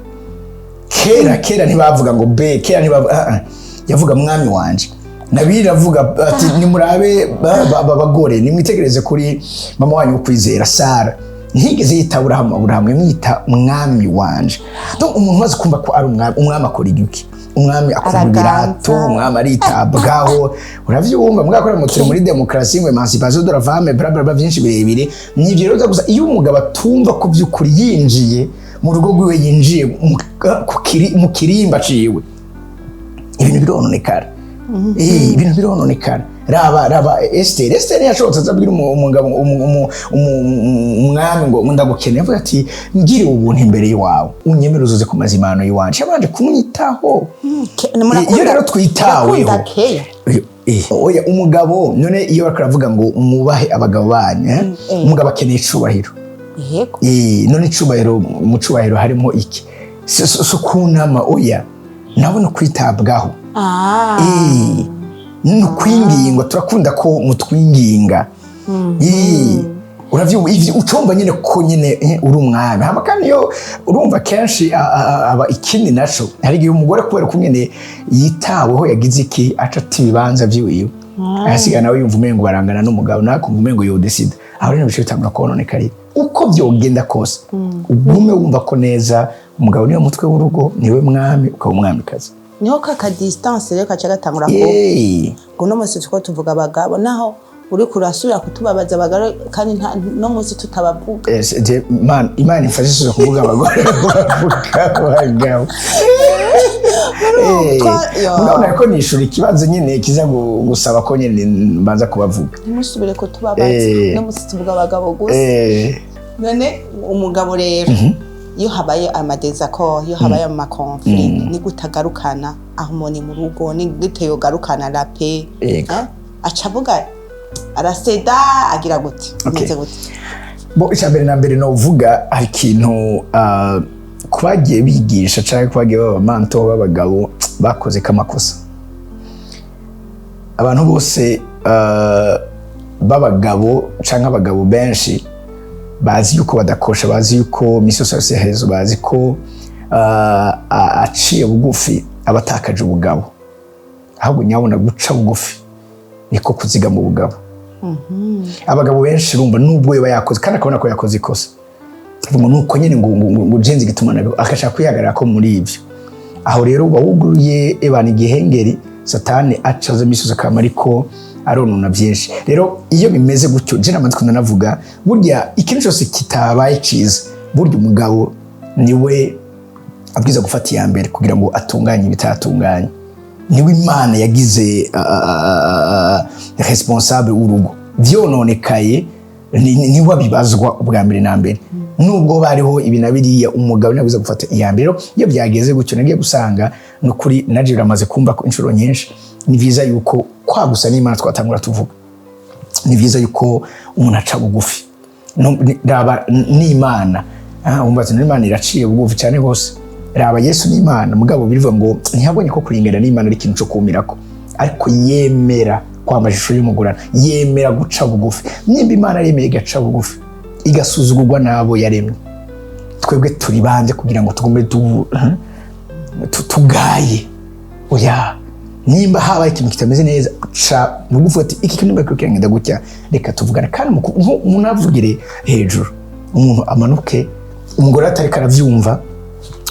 Kera, kera ntibavuga ngo be, kera ntibavuga, ah, ah. Yavuga mwami wanje. Nabiri iravuga ati: "Nimurabe abagore, nimwitegereze kuri mama wanyu wo kwizera Sara, ntiyigeze yita Aburahamu Aburahamu, yamwita mwami wanje." Donc umuntu umaze kumva ko ari umwami, umwami akora igiki? Umwami akura Araganza. ibirato, umwami aritabwaho, uravyumva? Mugakora mu turi muri demokarasi, ngo émancipation de la femme, bla bla bla, byinshi birebire. Nivyo rero gusa iyo umugabo atumva ko by'ukuri yinjiye mu rugo rwiwe, yinjiye mu kirimba ciwe, ibintu birononekara. Ibintu birononekara. Raba, raba Esther. Esther yashobotse azabwira umugabo, umwami ngo ndagukeneye, avuga ati: "Ngiriwe ubuntu imbere y'iwawe, unyemere uzoze ku mazimano y'iwanje." Yabanje kumwitaho. Iyo rero twitaweho Keya. Oya, umugabo none iyo bariko baravuga ngo mwubahe abagabo banyu, eh? Umugabo akeneye icubahiro. None icubahiro, mu cubahiro harimo iki? Si kunama, oya, nabo ni ukwitabwaho. Ni ukwingingwa, turakunda ko mutwinginga. Uravyumva ivyo ucumva nyine ko nyine uri umwami. Hama kandi iyo urumva kenshi aba ikindi naco, hari igihe umugore kubera ko nyine yitaweho yagize iki, aca ata ibibanza vyiwiwe, ayasigara nawe yumva umengo barangana n'umugabo, nawe akumva umengo yodesida. Aho rero bice bitangura kononekarira. Uko vyogenda kose, ugume wumva ko neza umugabo niwe mutwe w'urugo, niwe mwami, ukaba umwamikazi. Niho kaka distance rero kaca gatangura kuba ngo uno munsi turiko tuvuga abagabo, naho uriko urasubira kutubabaza abagabo, kandi no munsi tutabavuga. Imana imfashe kuvuga abagore, kuvuga abagabo. Yo. Mugabo ko nishura ikibazo nyine kiza gusaba ko nyine mbanza kubavuga. Ntimusubire kutubabaza. No munsi tuvuga abagabo gusa. None umugabo rero, iyo habaye ama désaccords, iyo habaye ama conflits, ni gute agarukana harmonie mu rugo? Ni gute yogarukana la paix? Yego. Eh? Aca avuga, araseda, agira gute? Bimeze gute? Bo, icya mbere na mbere novuga, hari ikintu kubagiye bigisha cyangwa kubagiye baba manto b'abagabo bakoze k'amakosa. Abantu bose b'abagabo cyangwa abagabo benshi bazi yuko badakosha, bazi yuko misi yose bafise hezo, bazi ko aciye bugufi aba atakaje ubugabo. Ahubwo nyabona guca bugufi niko kuzigama ubugabo. Abagabo benshi urumva, nubwo yaba yakoze kandi akabona ko yakoze ikosa, avuga ngo nuko nyine ngo jenzi gituma nabi, agashaka kwihagarara ko muri ibyo. Aho rero uba wuguruye ebana igihengeri, Satani acaza imisi yose akaba ariko aronona byinshi. Rero iyo bimeze gutyo, je namaze ndanavuga, burya ikintu cyose kitabaye ciza, burya umugabo niwe abwiza gufata iya mbere kugira ngo atunganye ibitatunganye. Niwe Imana yagize responsable w'urugo. Vyononekaye niwe abibazwa ubwa mbere na mbere, nubwo bariho ibi na biriya, umugabo niwe abwiza gufata iya mbere. Rero iyo byageze gutyo, nagiye gusanga nukuri naje biramaze kumva ko inshuro nyinshi ni vyiza yuko kwa gusa n'Imana twatangura tuvuga, ni vyiza yuko umuntu aca bugufi. Raba n'Imana. Wumva ati n'Imana iraciye bugufi cyane rwose. Raba Yesu n'Imana, mugabo birivuga ngo ntiyabonye ko kuringana n'Imana ari ikintu cyo kumirako, ariko yemera kwamba ishusho y'umugurano, yemera guca bugufi. Nimba Imana yemeye igaca bugufi, igasuzugurwa n'abo yaremye, twebwe turi bande kugira ngo tugume tugaye? Oya, nimba habaye ikintu kitameze neza, ca bugufi ati: "Iki kintu nimba kiragenda gutya, reka tuvugane." Kandi munavugire hejuru, umuntu amanuke, umugore atariko aravyumva,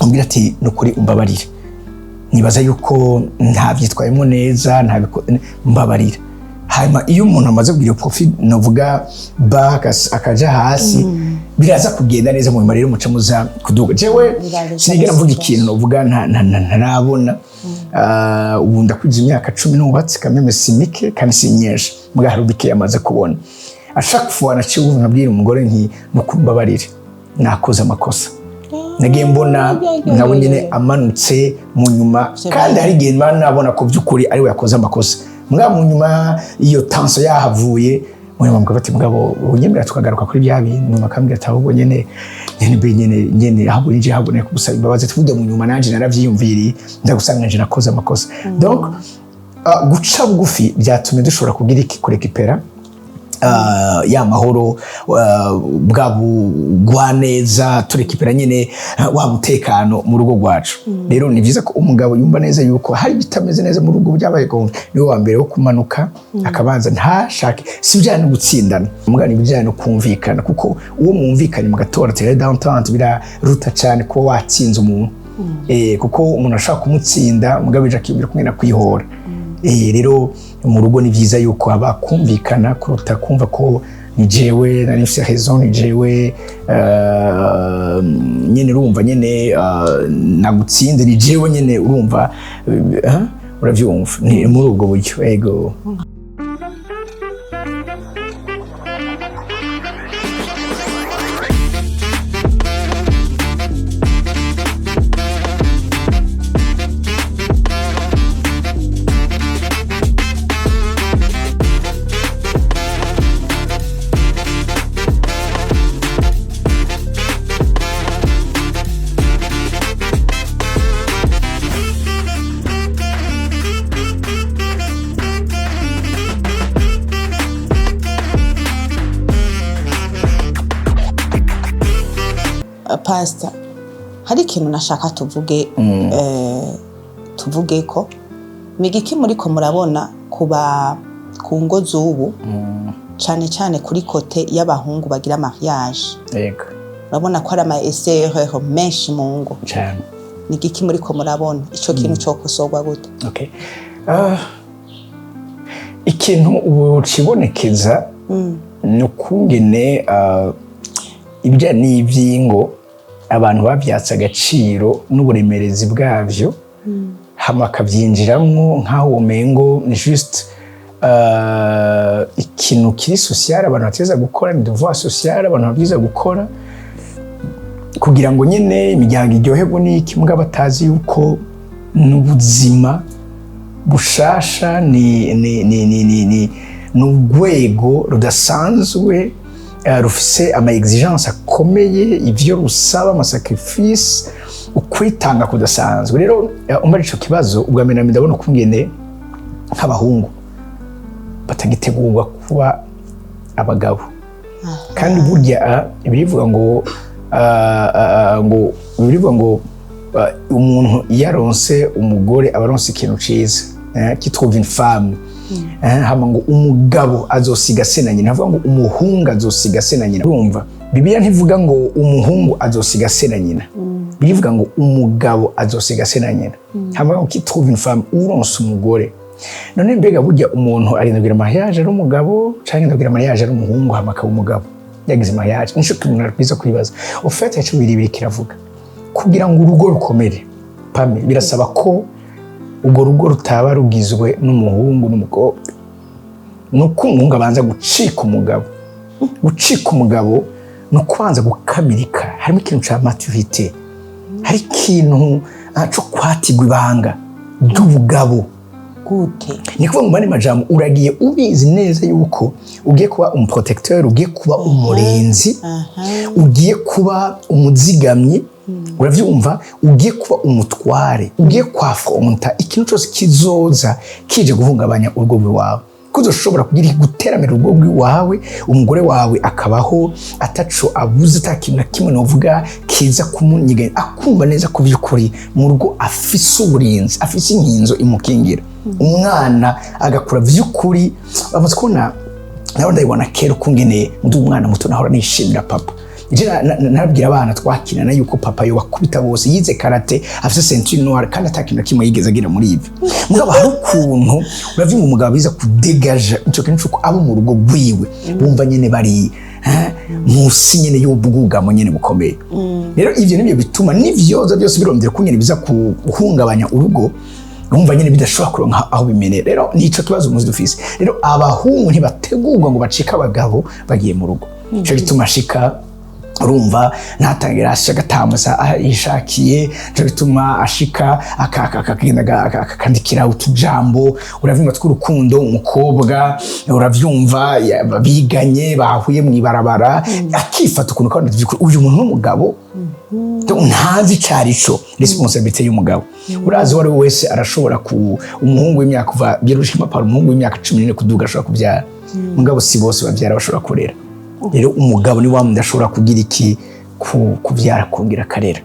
umubwira ati: "Nukuri umbabarire, nibaza yuko ntabyitwayemo neza, mbabarira." Hanyuma iyo umuntu amaze kugira profil novuga bas akaja hasi, biraza kugenda neza. Mu nyuma rero muca muza kuduga. Jewe Biraza. sinigera mvuga ikintu novuga ntarabona. Ubu ndakwije imyaka 10 nubatse, kameme si mike kandi si myinshi, muga hari bike yamaze kubona. Ashaka fois naciye ubu nkabwira umugore nti: "Nukuri mbabarire, nakoze amakosa." Nagiye mbona nawe nyine amanutse mu nyuma, kandi hari igihe mba nabona ko by'ukuri ari we yakoze amakosa. Mbwa mu nyuma iyo tension yahavuye, mu Munyuma mugabo ati: "Mugabo, unyemera tukagaruka kuri bya bintu?" Akambwira ati: "Ahubwo nyene nyene be nyene nyene, ahubwo nije, ahubwo nari kugusaba imbabazi." Tuvuge mu nyuma nanje naravyiyumviriye, ndagusanga nje nakoze amakosa. Donc guca bugufi byatumye dushobora kugira iki? Kurécupéra ya mahoro, bwa bugwaneza, turécupéra nyine wa mutekano mu rugo rwacu. Rero ni byiza ko umugabo yumva neza yuko hari ibitameze neza mu rugo, byabaye ngombwa, niwe wa mbere wo kumanuka akabanza. Ntashake, si ibijyanye no gutsindana, mugabo ni ibijyanye no kumvikana, kuko uwo mwumvikanye mugatora terrain d'entente biraruta cyane kuba watsinze umuntu, kuko umuntu ashobora kumutsinda, mugabo ejo akibwira kumwe na kwihora. Rero mu rugo ni byiza yuko haba kumvikana kuruta kumva ko ni jewe nari mfise raison, ni jewe nyene, urumva nyene, nagutsinze, ni jewe nyene, urumva, uravyumva, ni muri ubwo buryo, ego. Pasita, hari ikintu nashaka tuvuge, tuvuge ko ni igiki muriko murabona kuba ku ngo z'ubu, cane cane kuri côté y'abahungu bagira mariage? Yego. Urabona ko hari ama erreurs menshi mu ngo. Cyane. Ni igiki muriko murabona? Ico kintu cokosorwa gute? Okay. Ikintu ubu kibonekeza ni ukungene ibijyanye n'iby'ingo abantu babyatse agaciro n'uburemerezi bwabyo, hama bakabyinjiramwo nk'aho womengo ni juste ikintu kiri social abantu bateza gukora, ni devoir social abantu babwiza gukora kugira ngo nyine imiryango iryoherwe n'iki, mbwa batazi yuko n'ubuzima bushasha, ni urwego rudasanzwe, rufise ama exigence akomeye, ivyo rusaba, ama sacrifice, ukwitanga kudasanzwe. Rero umva, ico kibazo ubwa mbere na mbere ndabona ukungene nk'abahungu batagitegurwa kuba abagabo. Kandi burya birivuga ngo ngo birivuga ngo umuntu iyo aronse umugore aba aronse ikintu ciza, qui trouve une femme, hama ngo umugabo azosiga se na nyina. Avuga ngo umuhungu azosiga se na nyina. Urumva, Bibiliya ntivuga ngo umuhungu azosiga se na nyina, birivuga ngo umugabo azosiga se na nyina. Hama ngo qui trouve une femme, uronse umugore. None mbega burya umuntu arinda kugira mariage ari umugabo, canke arinda kugira mariage ari umuhungu, hama akaba umugabo yagize mariage? Nico kintu umuntu kwibaza. Au fait, ico biri kiravuga, kugira ngo urugo rukomere, pame, birasaba ko urwo rugo rutaba rugizwe n'umuhungu n'umukobwa, ni uko umuhungu abanza gucika umugabo. Gucika umugabo ni ukubanza gukamirika, harimo ikintu ca maturité, hari ikintu co kwatigwa ibanga ry'ubugabo. Gute? Ni kuvuga mu yandi majambo, uragiye ubizi neza yuko ugiye kuba umuprotecteur, ugiye kuba umurinzi, ugiye kuba umuzigamyi, uravyumva, ugiye kuba umutware, ugiye kwaffronta ikintu cyose kizoza kije guhungabanya urugo rwawe, ko uzoshobora kugira guteramira urugo rwawe, umugore wawe akabaho ataco abuze, ata kintu na kimwe novuga kiza kumunyiga, akumva neza ko by'ukuri mu rugo afise uburinzi, afise inkinzo imukingira, umwana agakura vy'ukuri. Bamaze kubona nawe, ndabibona kera ukungene ndi umwana muto nahora nishimira papa. Je narabwira abana twakinana yuko papa yobakubita bose, yize karate, afise ceinture noire, kandi ata kintu na kimwe yigeze agira muri ivyo. Mugabo hari ukuntu uravyumva umugabo biza kudégager ico kintu c'uko abo mu rugo rwiwe bumva nyene bari musi nyene y'ubwugamo nyene bukomeye. Rero ivyo nivyo bituma n'ivyoza byose birondera ukungene biza guhungabanya urugo, urumva nyine bidashobora kuronka aho bimenera. Rero nico kibazo muzi dufise. Rero abahungu ntibategurwa ngo bacike abagabo bagiye mu rugo, ico gituma ashika Urumva, ntatangira hasi, agatambuza yishakiye. Nico gituma ashika akagenda akandikira utujambo, uravyumva, tw'urukundo umukobwa, uravyumva, biganye, bahuye mw'ibarabara, akifata ukuntu kandi uyu muntu n'umugabo ntazi icari co responsabilité y'umugabo. Urazi, uwo ari we wese arashobora ku umuhungu w'imyaka kuva byerushima para umuhungu w'imyaka 14 kuduga ashobora kubyara, mugabo si bose babyara bashobora kurera. Rero umugabo ni wa wundi ashobora kugira iki, kubyara, kongera akarera.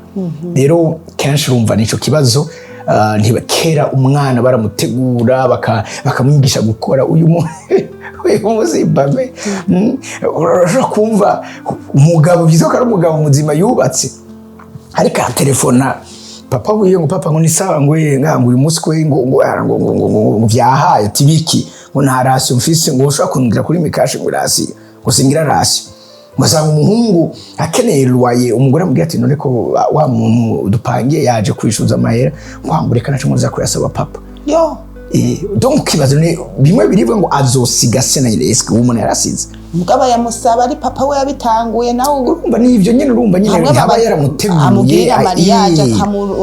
Rero kenshi urumva nico kibazo. Kera umwana baramutegura, bakamwigisha gukora. Uyu munsi bame, urashobora kumva umugabo byiza ko ari umugabo muzima yubatse, ariko aratelefona papa wiwe ngo: "Papa," ngo, "ni sawa," ngo, "ye ngo uyu munsi kwe," ngo ngo ngo ngo ngo ngo vyahaye ati biki, ngo nta ration mfise, ngo ushobora kungira kuri mikashi, ngo ration, ngo singira ration. Ugasanga umuhungu akeneye loyer, umugore amubwira ati: "None ko wa muntu dupangiye yaje kwishyuza amahera?" Ngo: "Reka naco muza kuyasaba papa." Yo. Donc ukibaza ni bimwe biribwa ngo azosiga se na nyina. Eske uwo muntu yarasize? Mugabo yamusaba ari papa we yabitanguye nawe. Urumva, ni ivyo nyene, urumva nyene Hamwe ntaba yaramuteguye. Amubwira mariage,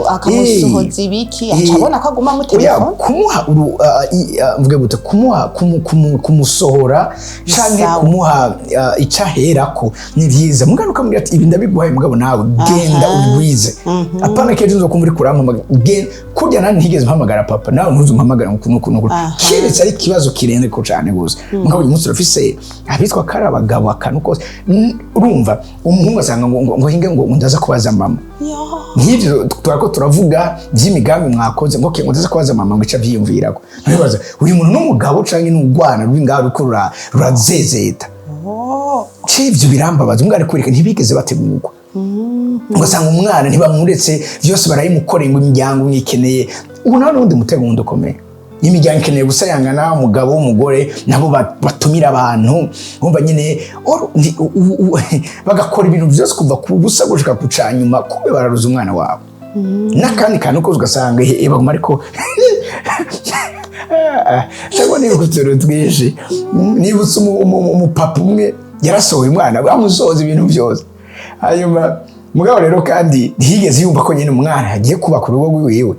akamusohoza ibiki, aca abona ko aguma Oya, amutelefone. Kumuha mvuge gute, kumuha kumusohora canke Sawa. kumuha ico aherako ni vyiza, mugabo ukamubwira ati: "Ibi ndabiguhaye, mugabo nawe genda ubigwize, apana kejo nzokumva uriko urampamagara. Genda kurya nani ntigeze mpamagara papa, nawe ntuzumpamagara ngo kuno kuno kuno." Kiretse ari ikibazo kirenze ko cane gose. Mugabo uyu munsi urafise abitwa ko ari abagabo akantu kose. Urumva umuhungu asanga ngo hinge, ngo ndaza kubaza mama. Yo. Nk'ibyo turako turavuga by'imigambi mwakoze, ngo okay, ngo ndaza kubaza mama, ngo ica avyiyumvirako. Ntibaza uyu muntu n'umugabo canke n'urwana ruri ngaho ruriko rurazezeta. Oh. C'ivyo birambabaza. Umwana ari kwereka ntibigeze bategurwa, ugasanga umwana ntibamuretse, vyose barayimukoreye, ngo imiryango mwikeneye. Ubu nawe n'uwundi mutego wundi ukomeye, imiryango ikeneye gusayangana, umugabo w'umugore nabo batumira abantu, bumva nyine bagakora ibintu byose kuva ku busa gushika ku canyuma, kumbe bararuza umwana wabo. N'akandi kantu kose ugasanga baguma, ariko cyangwa nibuka utuntu twinshi. Nibutse umupapa umwe yarasohoye umwana, amusohoza ibintu byose, hanyuma mugabo rero kandi ntiyigeze yumva ko nyine umwana agiye kubaka urugo rwiwe.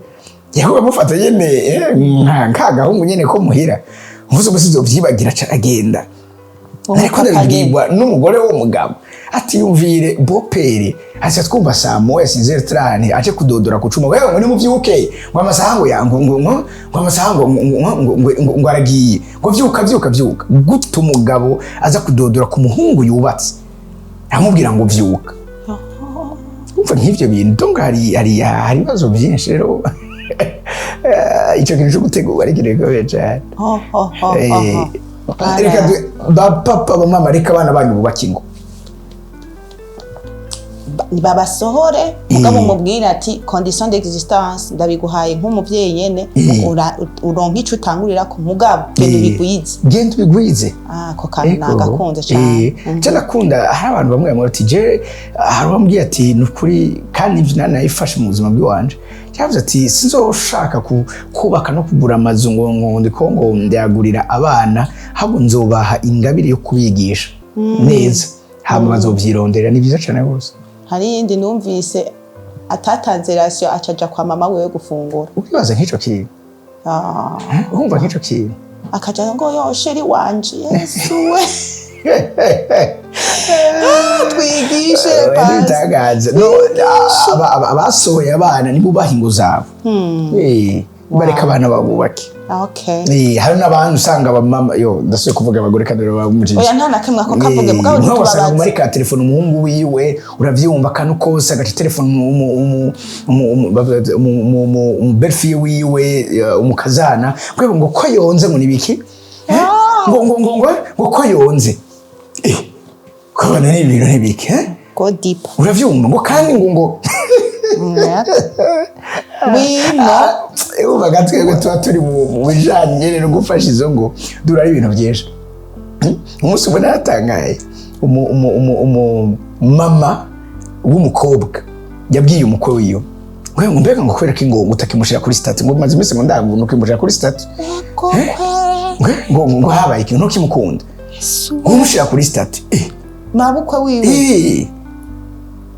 Yakuba amufata nyene nka gahungu nyene ko muhira. Umunsi umwe sizovyibagira, aca aragenda, ariko ndabibwirwa n'umugore w'umugabo ati: "Yumvire beau-père ati twumva saa moya 6h30 aje kudodora ku cuma, wewe, ngo nimuvyuke, ngo amasaha ngo ya ngo amasaha ngo aragiye, ngo vyuka, vyuka, vyuka." Gute umugabo aza kudodora ku muhungu yubatse amubwira ngo vyuka? Umva nk'ivyo bintu. Donc hari ibibazo byinshi. Rero ico kintu co gutegura ari ikintu gikomeye cane. Ho, ho, ho, ho, ho. Reka ba papa, ba mama, reka abana banyu bubake ingo. Babasohore, mugabo mubwire ati: "Condition d'existence ndabiguhaye nk'umuvyeyi nyene, uronka ico utangurira ku mugabo genda ubigwize." Genda ubigwize. Ah, ako kantu nagakunze cane. Je nakunda hari abantu bamwe bamwe bati je, hari uwambwiye ati: "Ni ukuri," kandi ivyo nani nayifashe mu buzima bw'iwanje. Yavuze ati: "Sinzoshaka kubaka no kugura amazu ngo ndiko ngo ndayagurira abana, ahubwo nzobaha ingabire yo kubigisha neza, hama bazovyironderera." Ni vyiza cane rwose. Hari iyindi numvise, atatanze ration, acaja kwa mama wiwe gufungura. Ukibaza nk'ico kintu. Ah, urumva nk'ico kintu. Akaja ngo: "Yo chéri wanje, Yesu we, twigishe pasi." Ntibitangaza. No, abasohoye abana nibubaha ingo zabo. Bareka abana babubake. Hari n'abandi usanga abamama, yo ndasubiye kuvuga abagore kandi bamujije. Oya, nta na kamwe ako kavuge, mugabo Nk'aho wasanga ntitubabaze. muri ka telefone umuhungu wiwe, uravyumva, akantu kose agaca telefone umu belle-fille wiwe, umukazana, ngo ko yonze, ngo nibiki, ngo ko yonze, kubona ni ibintu nibiki, eh? Go deep. Uravyumva, ngo kandi ngo Wino. Ubaga twebwe tuba turi mu bijanye nyene no gufasha izo ngo dura ibintu byinshi. Umunsi umwe naratangaye, umu mama w'umukobwa yabwiye umukwe wiwe ngo mbega ngo kubera ko ngo utakimushira kuri statut, ngo maze iminsi ngo ndanga ukimushira kuri statut, ngo habaye ikintu ntukimukunda, ngo umushira kuri statut. Mabukwe wiwe? Eh.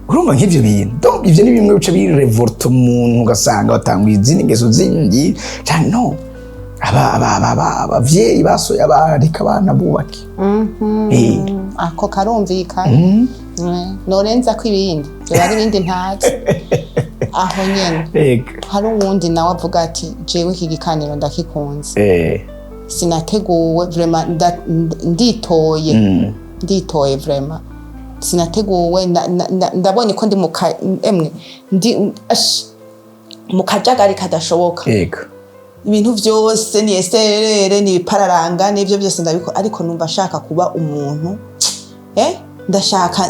Urumva nk'ivyo bintu, donc ivyo ni bimwe bica birevolta umuntu, ugasanga batanguye izindi ngeso zindi cyane. No abavyeyi basoye abana, reka abana bubake. Ako karumvikana. Norenza ko ibindi byoba ari ibindi ntazi aho nyene. Hari uwundi nawe avuga ati: "Jewe iki gikaniro ndakikunze, sinateguwe vraiment, nditoye, nditoye vraiment, sinateguwe, ndabonye ko ndi mu emwe ndi mu kajagari kadashoboka, ibintu byose ni eserere, ni ibipararanga, n'ibyo byose ndabikora, ariko numva ashaka kuba umuntu, ndashaka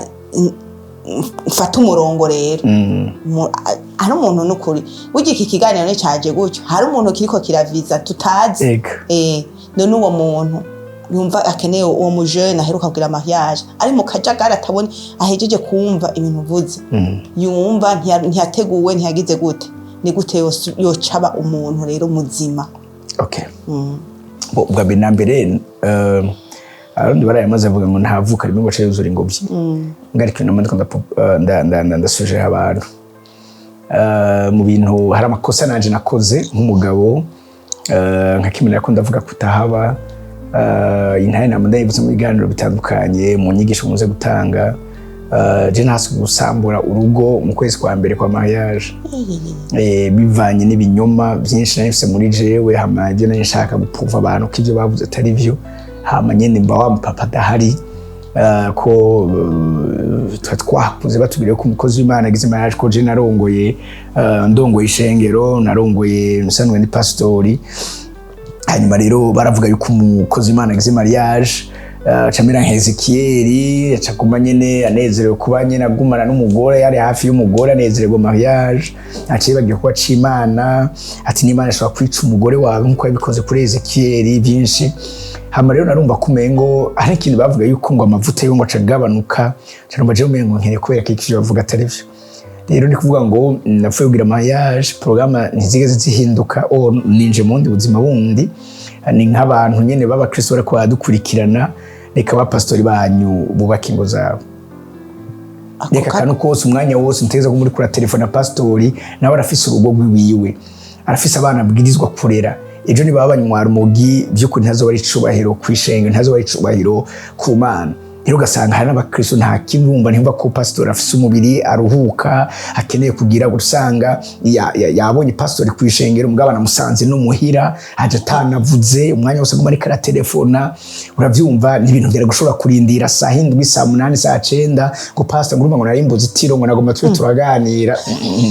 mfate umurongo rero." Hari umuntu, n'ukuri burya iki kiganiro nticaje gutyo, hari umuntu kiriko kiraviza tutazi. None uwo muntu yumva akeneye, uwo mujene aheruka kugira mariage, ari mu kajagari, atabona, ahejeje kumva ibintu uvuze, yumva ntiyateguwe, ntiyagize gute, ni gute yocaba umuntu rero muzima? Okay. Bo, ubwa mbere na mbere, abarundi barayamaze avuga ngo ntavuka rimwe ngo ace yuzura ingobyi. Ngariko inama ndiko ndasujera abantu. Mu bintu hari amakosa nanje nakoze nk'umugabo, nka kimwe nako ndavuga kutahaba, intahe nama ndayivuze mu biganiro bitandukanye, mu nyigisho muze gutanga. Je ntasi gusambura urugo mu kwezi kwa mbere kwa mariage, bivanye n'ibinyoma byinshi nari mfise muri jewe, hama ibyo nari nshaka guprouva abantu ko ibyo bavuze atari byo, hama nyene mba wa mupapa adahari, ko twa twakuze batubwira ko umukozi w'Imana agize mariage, ko je narongoye, ndongoye ishengero, narongoye, nsanzwe ndi pastori. Hanyuma rero baravuga yuko umukozi w'Imana agize mariage camera nka Ezekieli, aca aguma nyene anezerewe kuba nyene agumana n'umugore, yari hafi y'umugore, anezererwa mariage, aca yibagiwe kuba aca Imana, ati n'Imana ishobora kwica umugore wawe nk'uko yabikoze kuri Ezekieli, byinshi. Hama rero narumva ko umengo hari ikintu bavuga yuko ngo amavuta yo ngo aca agabanuka, ca numva jewe umengo nkeneye kubera ko ivyo bavuga atari vyo. Rero ni kuvuga ngo napfuye kugira mariage, porogaramu ntizigeze zihinduka, o ninje mu bundi buzima bundi. Ni nk'abantu nyene b'abakristo bariko baradukurikirana, reka abapasitori banyu bubake ingo zabo. Reka akantu kose, umwanya wose ntegereza ko muri kura telefone na pasitori, nawe arafise urugo rwiwiwe, arafise abana abwirizwa kurera. Ejo niba banywa rumogi, by'ukuri ntazoba ari icubahiro kw'ishengero, ntazoba ari icubahiro ku Mana. Rero ugasanga hari n'abakristo nta kimwe bumva, ntibumva ko pasitori afise umubiri aruhuka, akeneye kugira. Usanga yabonye pasitori kw'ishengero, mugabo anamusanze no muhira aje atanavuze, umwanya wose aguma ariko aratelefona. Uravyumva, ni ibintu byari gushobora kurindira saa 7, saa 8, saa 9, ngo pastor, ngo urumva ngo nari mbuze itiro, ngo nagomba tube turaganira.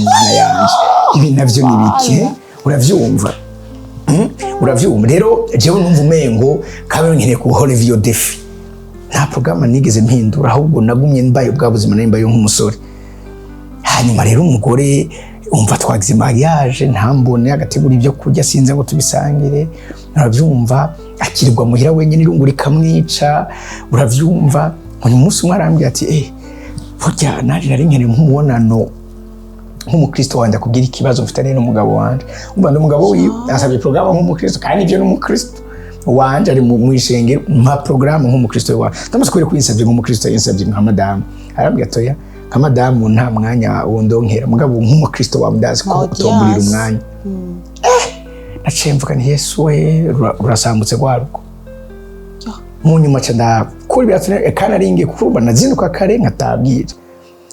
Mana yanje, ibi navyo ni bike? Uravyumva? Uravyumva rero, jewe numva umengo kabe nkeneye guhora ivyo défi. Nta porogaramu nigeze mpindura, ahubwo nagumye mbaye bwa buzima nari mbaye nk'umusore. Hanyuma rero umugore, umva, twagize mariage, ntambone agategura ibyo kurya, sinze ngo tubisangire. Uravyumva, akirirwa muhira wenyine, irungu rikamwica. Uravyumva, uyu munsi umwe arambwira ati: "Burya naje nari nkeneye nk'umubonano nk'umukristo wanjye, akubwira ikibazo mfitanye n'umugabo wanje." Umva, ndi umugabo wiwe, asabye porogaramu nk'umukristo, kandi ibyo n'umukristo wanje ari mu ishengero, mpa porogaramu nk'umukristo wanje. Ndamaze kubera ko yinsabye nk'umukristo, yinsabye nka madamu. Arambwira ati: "Oya, nka madamu nta mwanya wondonkera, mugabo nk'umukristo wawe ndazi ko Audience. utomburira umwanya." Naciye mvuga nti: "Yesu we, rurasambutse rwa rugo." Mu nyuma ca ndakura ibirato, kandi nari ngiye kurumva nazinduka kare nkatabwira,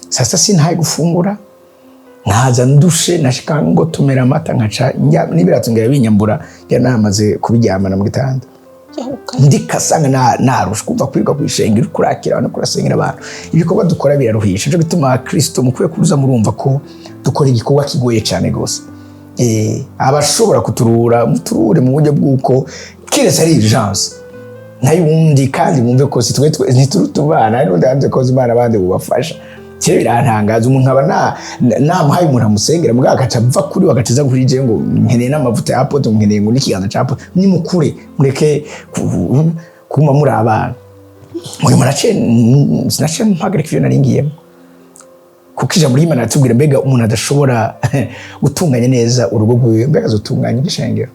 saa sita sintaye gufungura, nkaza ndushe, nashika ngo tumera amata, nkaca njya n'ibirato ngira binyambura, njya namaze kubiryamana mu gitanda, ndikasanga narusha kumva kwirirwa kwishengera, kurakira abantu, kurasengera abantu. Ibikorwa dukora biraruhisha. Nico gituma Kristo mukwiye kuza murumva ko dukora igikorwa kigoye cyane gose. Abashobora kuturura muturure mu buryo bw'uko kiretse ari urgence, nayo ubundi kandi bumve ko si twe ntituri tubana, hari n'undi hanze koza Imana abandi bubafasha. Kera birantangaza, umuntu aba namuhaye umuntu amusengera, mugabo agaca ava kuri we, agaca aza kuri je ngo nkeneye n'amavuta ya apôtre, ngo nkeneye ngo n'ikiganza ca apôtre. Nimukure, mureke kuguma muri abana. Uyu naciye sinaciye mpagarika ivyo nari ngiyemo, kuko ijambo ry'Imana riratubwira: mbega umuntu adashobora gutunganya neza urugo rwiwe, mbega azotunganya igishengero?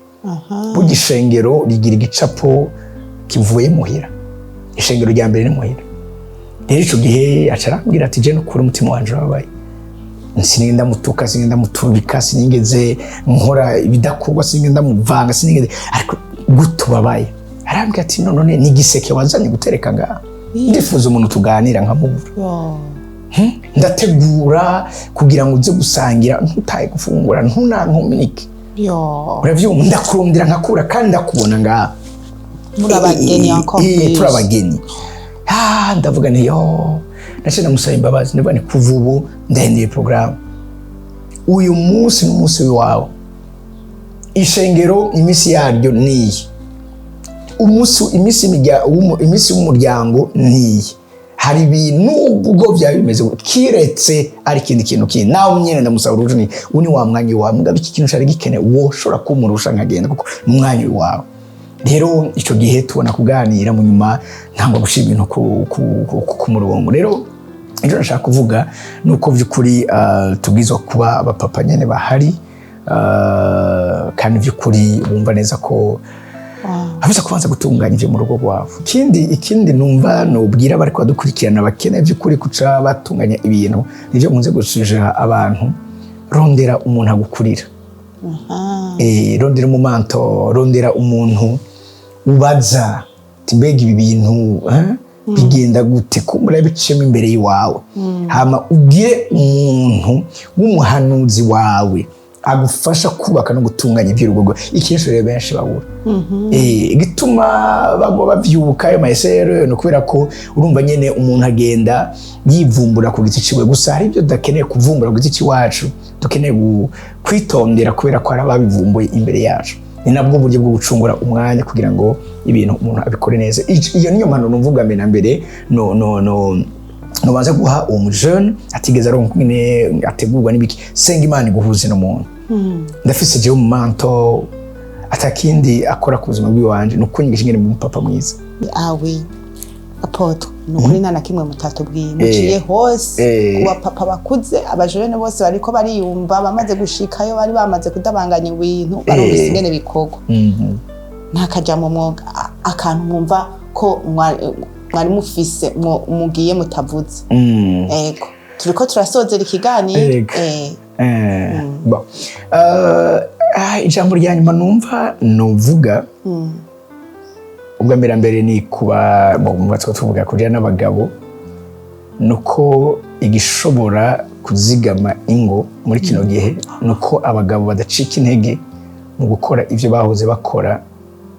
Burya ishengero rigira igicapo kivuye muhira. Ishengero rya mbere ni muhira. Rero ico gihe aca arambwira ati: "Je nukuri umutima wanje urababaye." Sinigeze ndamutuka, sinigeze ndamuturubika, sinigeze nkora ibidakorwa, sinigeze ndamuvanga, sinigeze. Ariko gute ubabaye? Arambwira ati: "None ni igiseke wazanye gutereka ngaha? Ndifuza umuntu tuganira nkamubura." Yo. Ndategura kugira ngo uze gusangira, ntutaye gufungura, ntunankominike. Yo. Uravyumva, ndakurondera nkakura kandi ndakubona ngaha. Muri abageni encore plus. Turi abageni. Ah, ndavuga nti: "Yo." Naciye ndamusaba imbabazi, ndavuga nti: "Kuva ubu ndahinduye porogaramu. Uyu munsi ni umunsi wawe. Ishengero iminsi yaryo niyi, umunsi iminsi iminsi y'umuryango niyi. Hari ibintu ubwo byaba bimeze gutya, kiretse ari ikindi kintu kindi nawe nyine." Ndamusaba urujo ni uyu ni wa mwanya wawe, mugabo iki kintu cari gikenewe, woshobora kumurusha nkagenda kuko ni umwanya wawe. Rero icyo gihe tubona kuganira, mu nyuma ntangwa gushyira ibintu ku murongo. Rero icyo nashaka kuvuga ni uko by'ukuri tubwirizwa kuba abapapa nyine bahari, kandi by'ukuri bumva neza ko abuza kubanza gutunganya ibyo mu rugo rwabo. Ikindi numva nubwira abari kubadukurikirana bakeneye by'ukuri kuca batunganya ibintu, nibyo nkunze gusuja abantu: rondera umuntu agukurira. Rondera umu mentor, rondera umuntu ubaza ati: "Mbega ibi bintu bigenda gute?" Kumbura biciyemo imbere y'iwawe, hama ugire umuntu w'umuhanuzi wawe agufasha kubaka no gutunganya iby'urugo rwawe. Ikenshi rero benshi babura. Igituma bagwa bavyuka ayo mayesere ni ukubera ko urumva nyene umuntu agenda yivumbura ku giti ciwe. Gusa hari ibyo tudakeneye kuvumbura ku giti c'iwacu, dukeneye kwitondera kubera ko hari ababivumbuye imbere yacu. Ni nabwo buryo bwo gucungura umwanya kugira ngo ibintu umuntu abikore neza. Iyo niyo mpanuro numva mbere na mbere no no no nubanza guha uwo mujene atigeze aronka ingene ategurwa n'ibiki: senga Imana iguhuze n'umuntu. Ndafise jewe umu mentor, atakindi akora ku buzima bw'iwanje ni ukunyigisha ingene mba umupapa mwiza. Awe apôtre, ni ukuri nta na kimwe mutatubwiye, muciye hose. Ku bapapa bakuze, abajene bose bariko bariyumva, bamaze gushikayo, bari bamaze kudabanganya ibintu, barumvise ingene bikorwa. Nta kajambo mwonga, akantu mwumva ko mwari mufise mugiye mutavuze? Ego, turiko turasozera ikiganiro. Ego. Bon. Ijambo rya nyuma numva nuvuga ubwa mbere mbere ni kuba bon, mu batwa tuvuga kugira n'abagabo, nuko igishobora kuzigama ingo muri kino gihe nuko abagabo badacika intege mu gukora ibyo bahoze bakora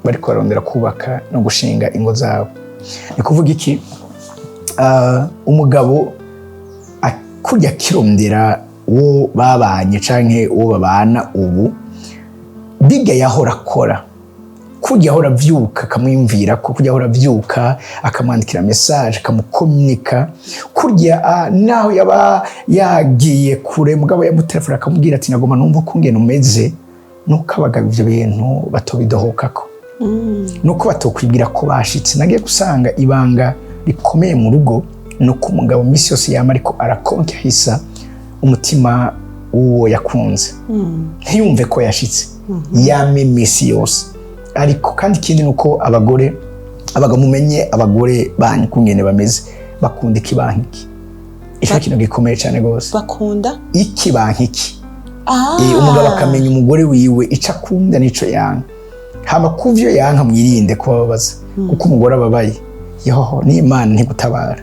bariko barondera kubaka no gushinga ingo zabo. Ni kuvuga iki? Umugabo kurya akirondera uwo babanye canke uwo babana ubu, biga yahora akora, kurya ahora avyuka akamwiyumvira ko, kurya ahora avyuka akamwandikira message, akamukominika, kurya naho yaba yagiye kure mugabo yamutelefona akamubwira ati: "Nagomba numva uko ngene umeze." Nuko abagabo ivyo bintu batobidohokako, nuko batokwibwira ko bashitse. Nagiye gusanga ibanga rikomeye mu rugo nuko umugabo misi yose yama ariko arakonkahisa umutima w'uwo yakunze, ntiyumve ko yashitse, yame imisi yose. Ariko kandi ikindi ni uko abagore, abagabo, mumenye abagore banyu kungene bameze, bakunda iki, bankiki. Ico kintu gikomeye cyane rwose. Bakunda iki, bankiki. Umugabo akamenya umugore wiwe ico akunda n'ico yanka, hama kuvyo yanka mwirinde kubababaza, kuko umugore ababaye, yoho n'Imana ntigutabara.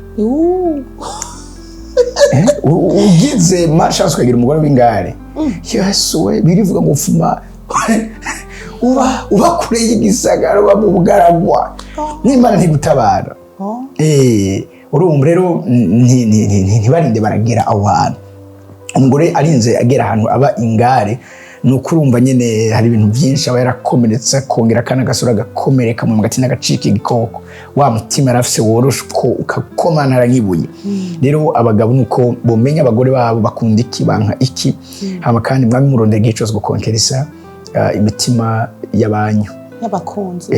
Ugize malchance ukagira umugore w'ingare, Yesu we, birivuga ngo fuma uba kure y'igisagara, uba mu bugaragwa, n'Imana ntigutabara. Urumva rero ntibarinde baragera aho hantu. Umugore arinze agera ahantu aba ingare, ni uko urumva nyine hari ibintu byinshi aba yarakomeretse, akongera akana agasura agakomereka mu gati n'agacika igikoko, wa mutima yari afise woroshe uko ukakomantara nk'ibuye. Rero abagabo ni uko bomenya abagore babo bakunda iki, banka iki, hama kandi mwami murondera igihe cyose gukonkerisa imitima y'abanyu. Y'abakunzi.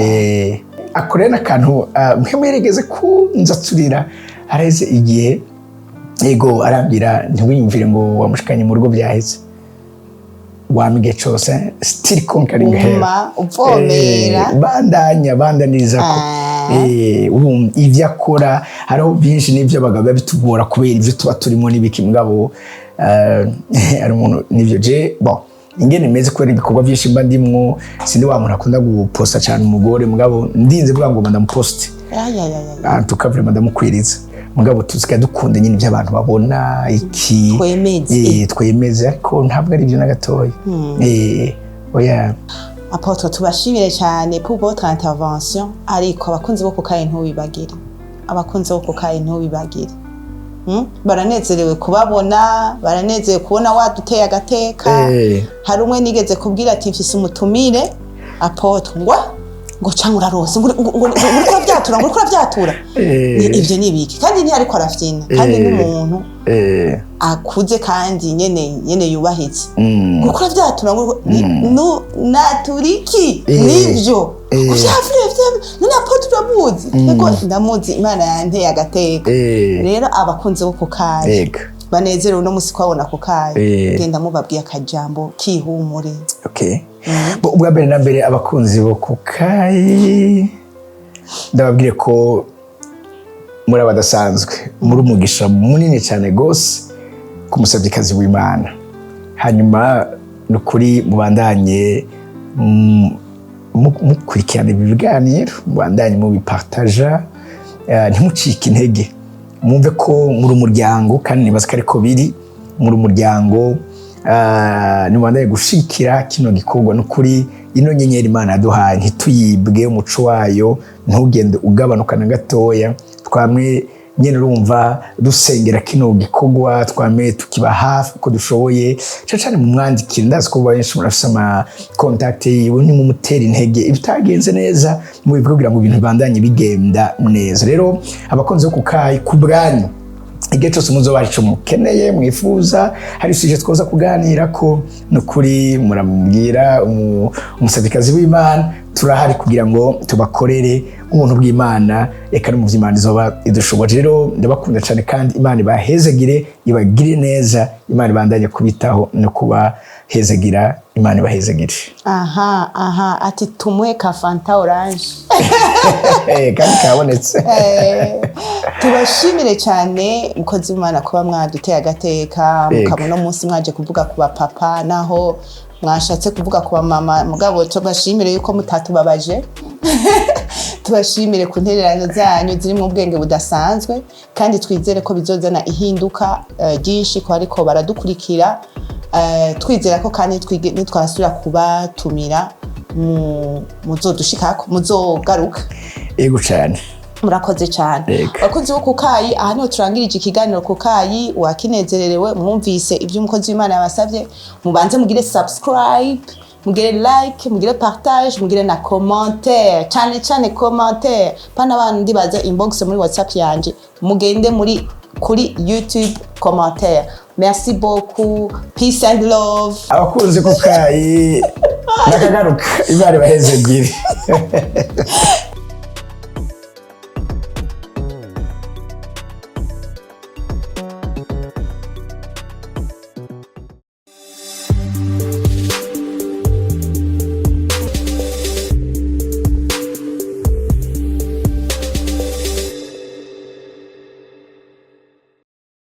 Ako rero n'akantu mwe mweregeze kunzaturira haraheze igihe. Yego, arambwira: "Ntiwiyumvire ngo wamushikanye mu rugo byaheze, wama igihe cose still conquering hell." Uguma uvomera. Bandanya bandaniriza ko. Urumva ivyo akora, hariho byinshi n'ivyo abagabo biba bitugora kubera ivyo tuba turimo n'ibiki. Mugabo hari umuntu nivyo je, bon, ingene meze kubera ibikorwa byinshi mba ndimwo, sindi wa muntu akunda guposta cyane umugore. Mugabo ndinze vuga ngo ndamuposte, Ayayayaya. en tout cas vraiment ndamukwiriza. Mugabo tusigaye dukunda nyine ibyo abantu babona iki. Twemeze. Twemeze, ariko ntabwo ari ibyo na gatoya. Oya. Apôtre, tubashimire cyane pour votre intervention, ariko abakunzi bo kukayi ntubibagire, abakunzi bo kukayi ntubibagire. Baranezerewe kubabona, baranezerewe kubona waduteye agateka. Hari umwe nigeze kubwira ati: "Mfise umutumire apôtre," ngo cyangwa urarose, ngo uriko urabyatura, ngo uriko urabyatura. Ivyo ni ibiki? Kandi ntiyariko arafyina, kandi n'umuntu akuze kandi nyene yubahitse. Ngo uriko urabyatura, ngo naturiki? Nivyo. Vyavure vya none apôtre uramuzi? Yego, ndamuzi, Imana yanteye agateka. Rero abakunzi bo kukayi banezerewe uno musi kwabona kukayi. Genda mubabwiye akajambo kihumure. Okay. Bo, ubwa mbere na mbere, abakunzi bo kukayi, ndababwire ko muri abadasanzwe, muri umugisha munini cyane rwose ku musabyikazi w'Imana. Hanyuma ni ukuri mubandanye mukurikirana ibi biganiro, mubandanye mubipartaja, ntimucike intege, mwumve ko muri umuryango, kandi nibaza ko ariko biri, muri umuryango. Nimubandanye gushikira kino gikorwa. Ni ukuri ino nyenyeri Imana yaduhaye ntituyibwe, umuco wayo ntugende ugabanuka na gatoya. Twamwe nyine urumva dusengera kino gikorwa, twame tukiba hafi uko dushoboye, cyane cyane mu mwandikire. Ndazi ko benshi murafise ama contact yiwe, nimumutera intege, ibitagenze neza mubivuge kugira ngo ibintu bibandanye bigenda neza. Rero abakunzi bo kukayi, ku bwanyu, igihe cyose muzoba hari ico mukeneye, mwifuza, hari sujet twoza kuganira ko, ni ukuri muramubwira umusabikazi w'Imana, turahari kugira ngo tubakorere ubuntu bw'Imana, eka no mu vy'Imana izoba idushoboje. Rero ndabakunda cyane, kandi Imana ibahezagire, ibagire neza, Imana ibandanye kubitaho no kubahezagira. Imana ibahezagire. Aha ati tumuhe ka Fanta orange. Kandi kabonetse. Tubashimire cyane, mukozi w'Imana, kuba mwaduteye agateka, mukaba uno munsi mwaje kuvuga ku bapapa, naho mwashatse kuvuga ku bamama. Mugabo tubashimire yuko mutatubabaje, tubashimire ku ntererano zanyu zirimo ubwenge budasanzwe, kandi twizere ko bizozana ihinduka ryinshi ko ariko baradukurikira. Twizera ko kandi nitwasubira kubatumira muzodushikako, muzogaruka. Yego cyane. Murakoze cyane. Yego. Abakunzi bo kukayi, aha niho turangirije ikiganiro kukayi. Wakinezererewe, mwumvise ibyo umukozi w'Imana yabasabye: mubanze mugire subscribe, mugire like, mugire partage, mugire na commentaire, cyane cyane commentaire, pana bandi baza inbox muri WhatsApp yanje. Mugende muri kuri YouTube, commentaire. Merci beaucoup, peace and love. Abakunzi kukayi, nakagaruka. Imana ibahezagire.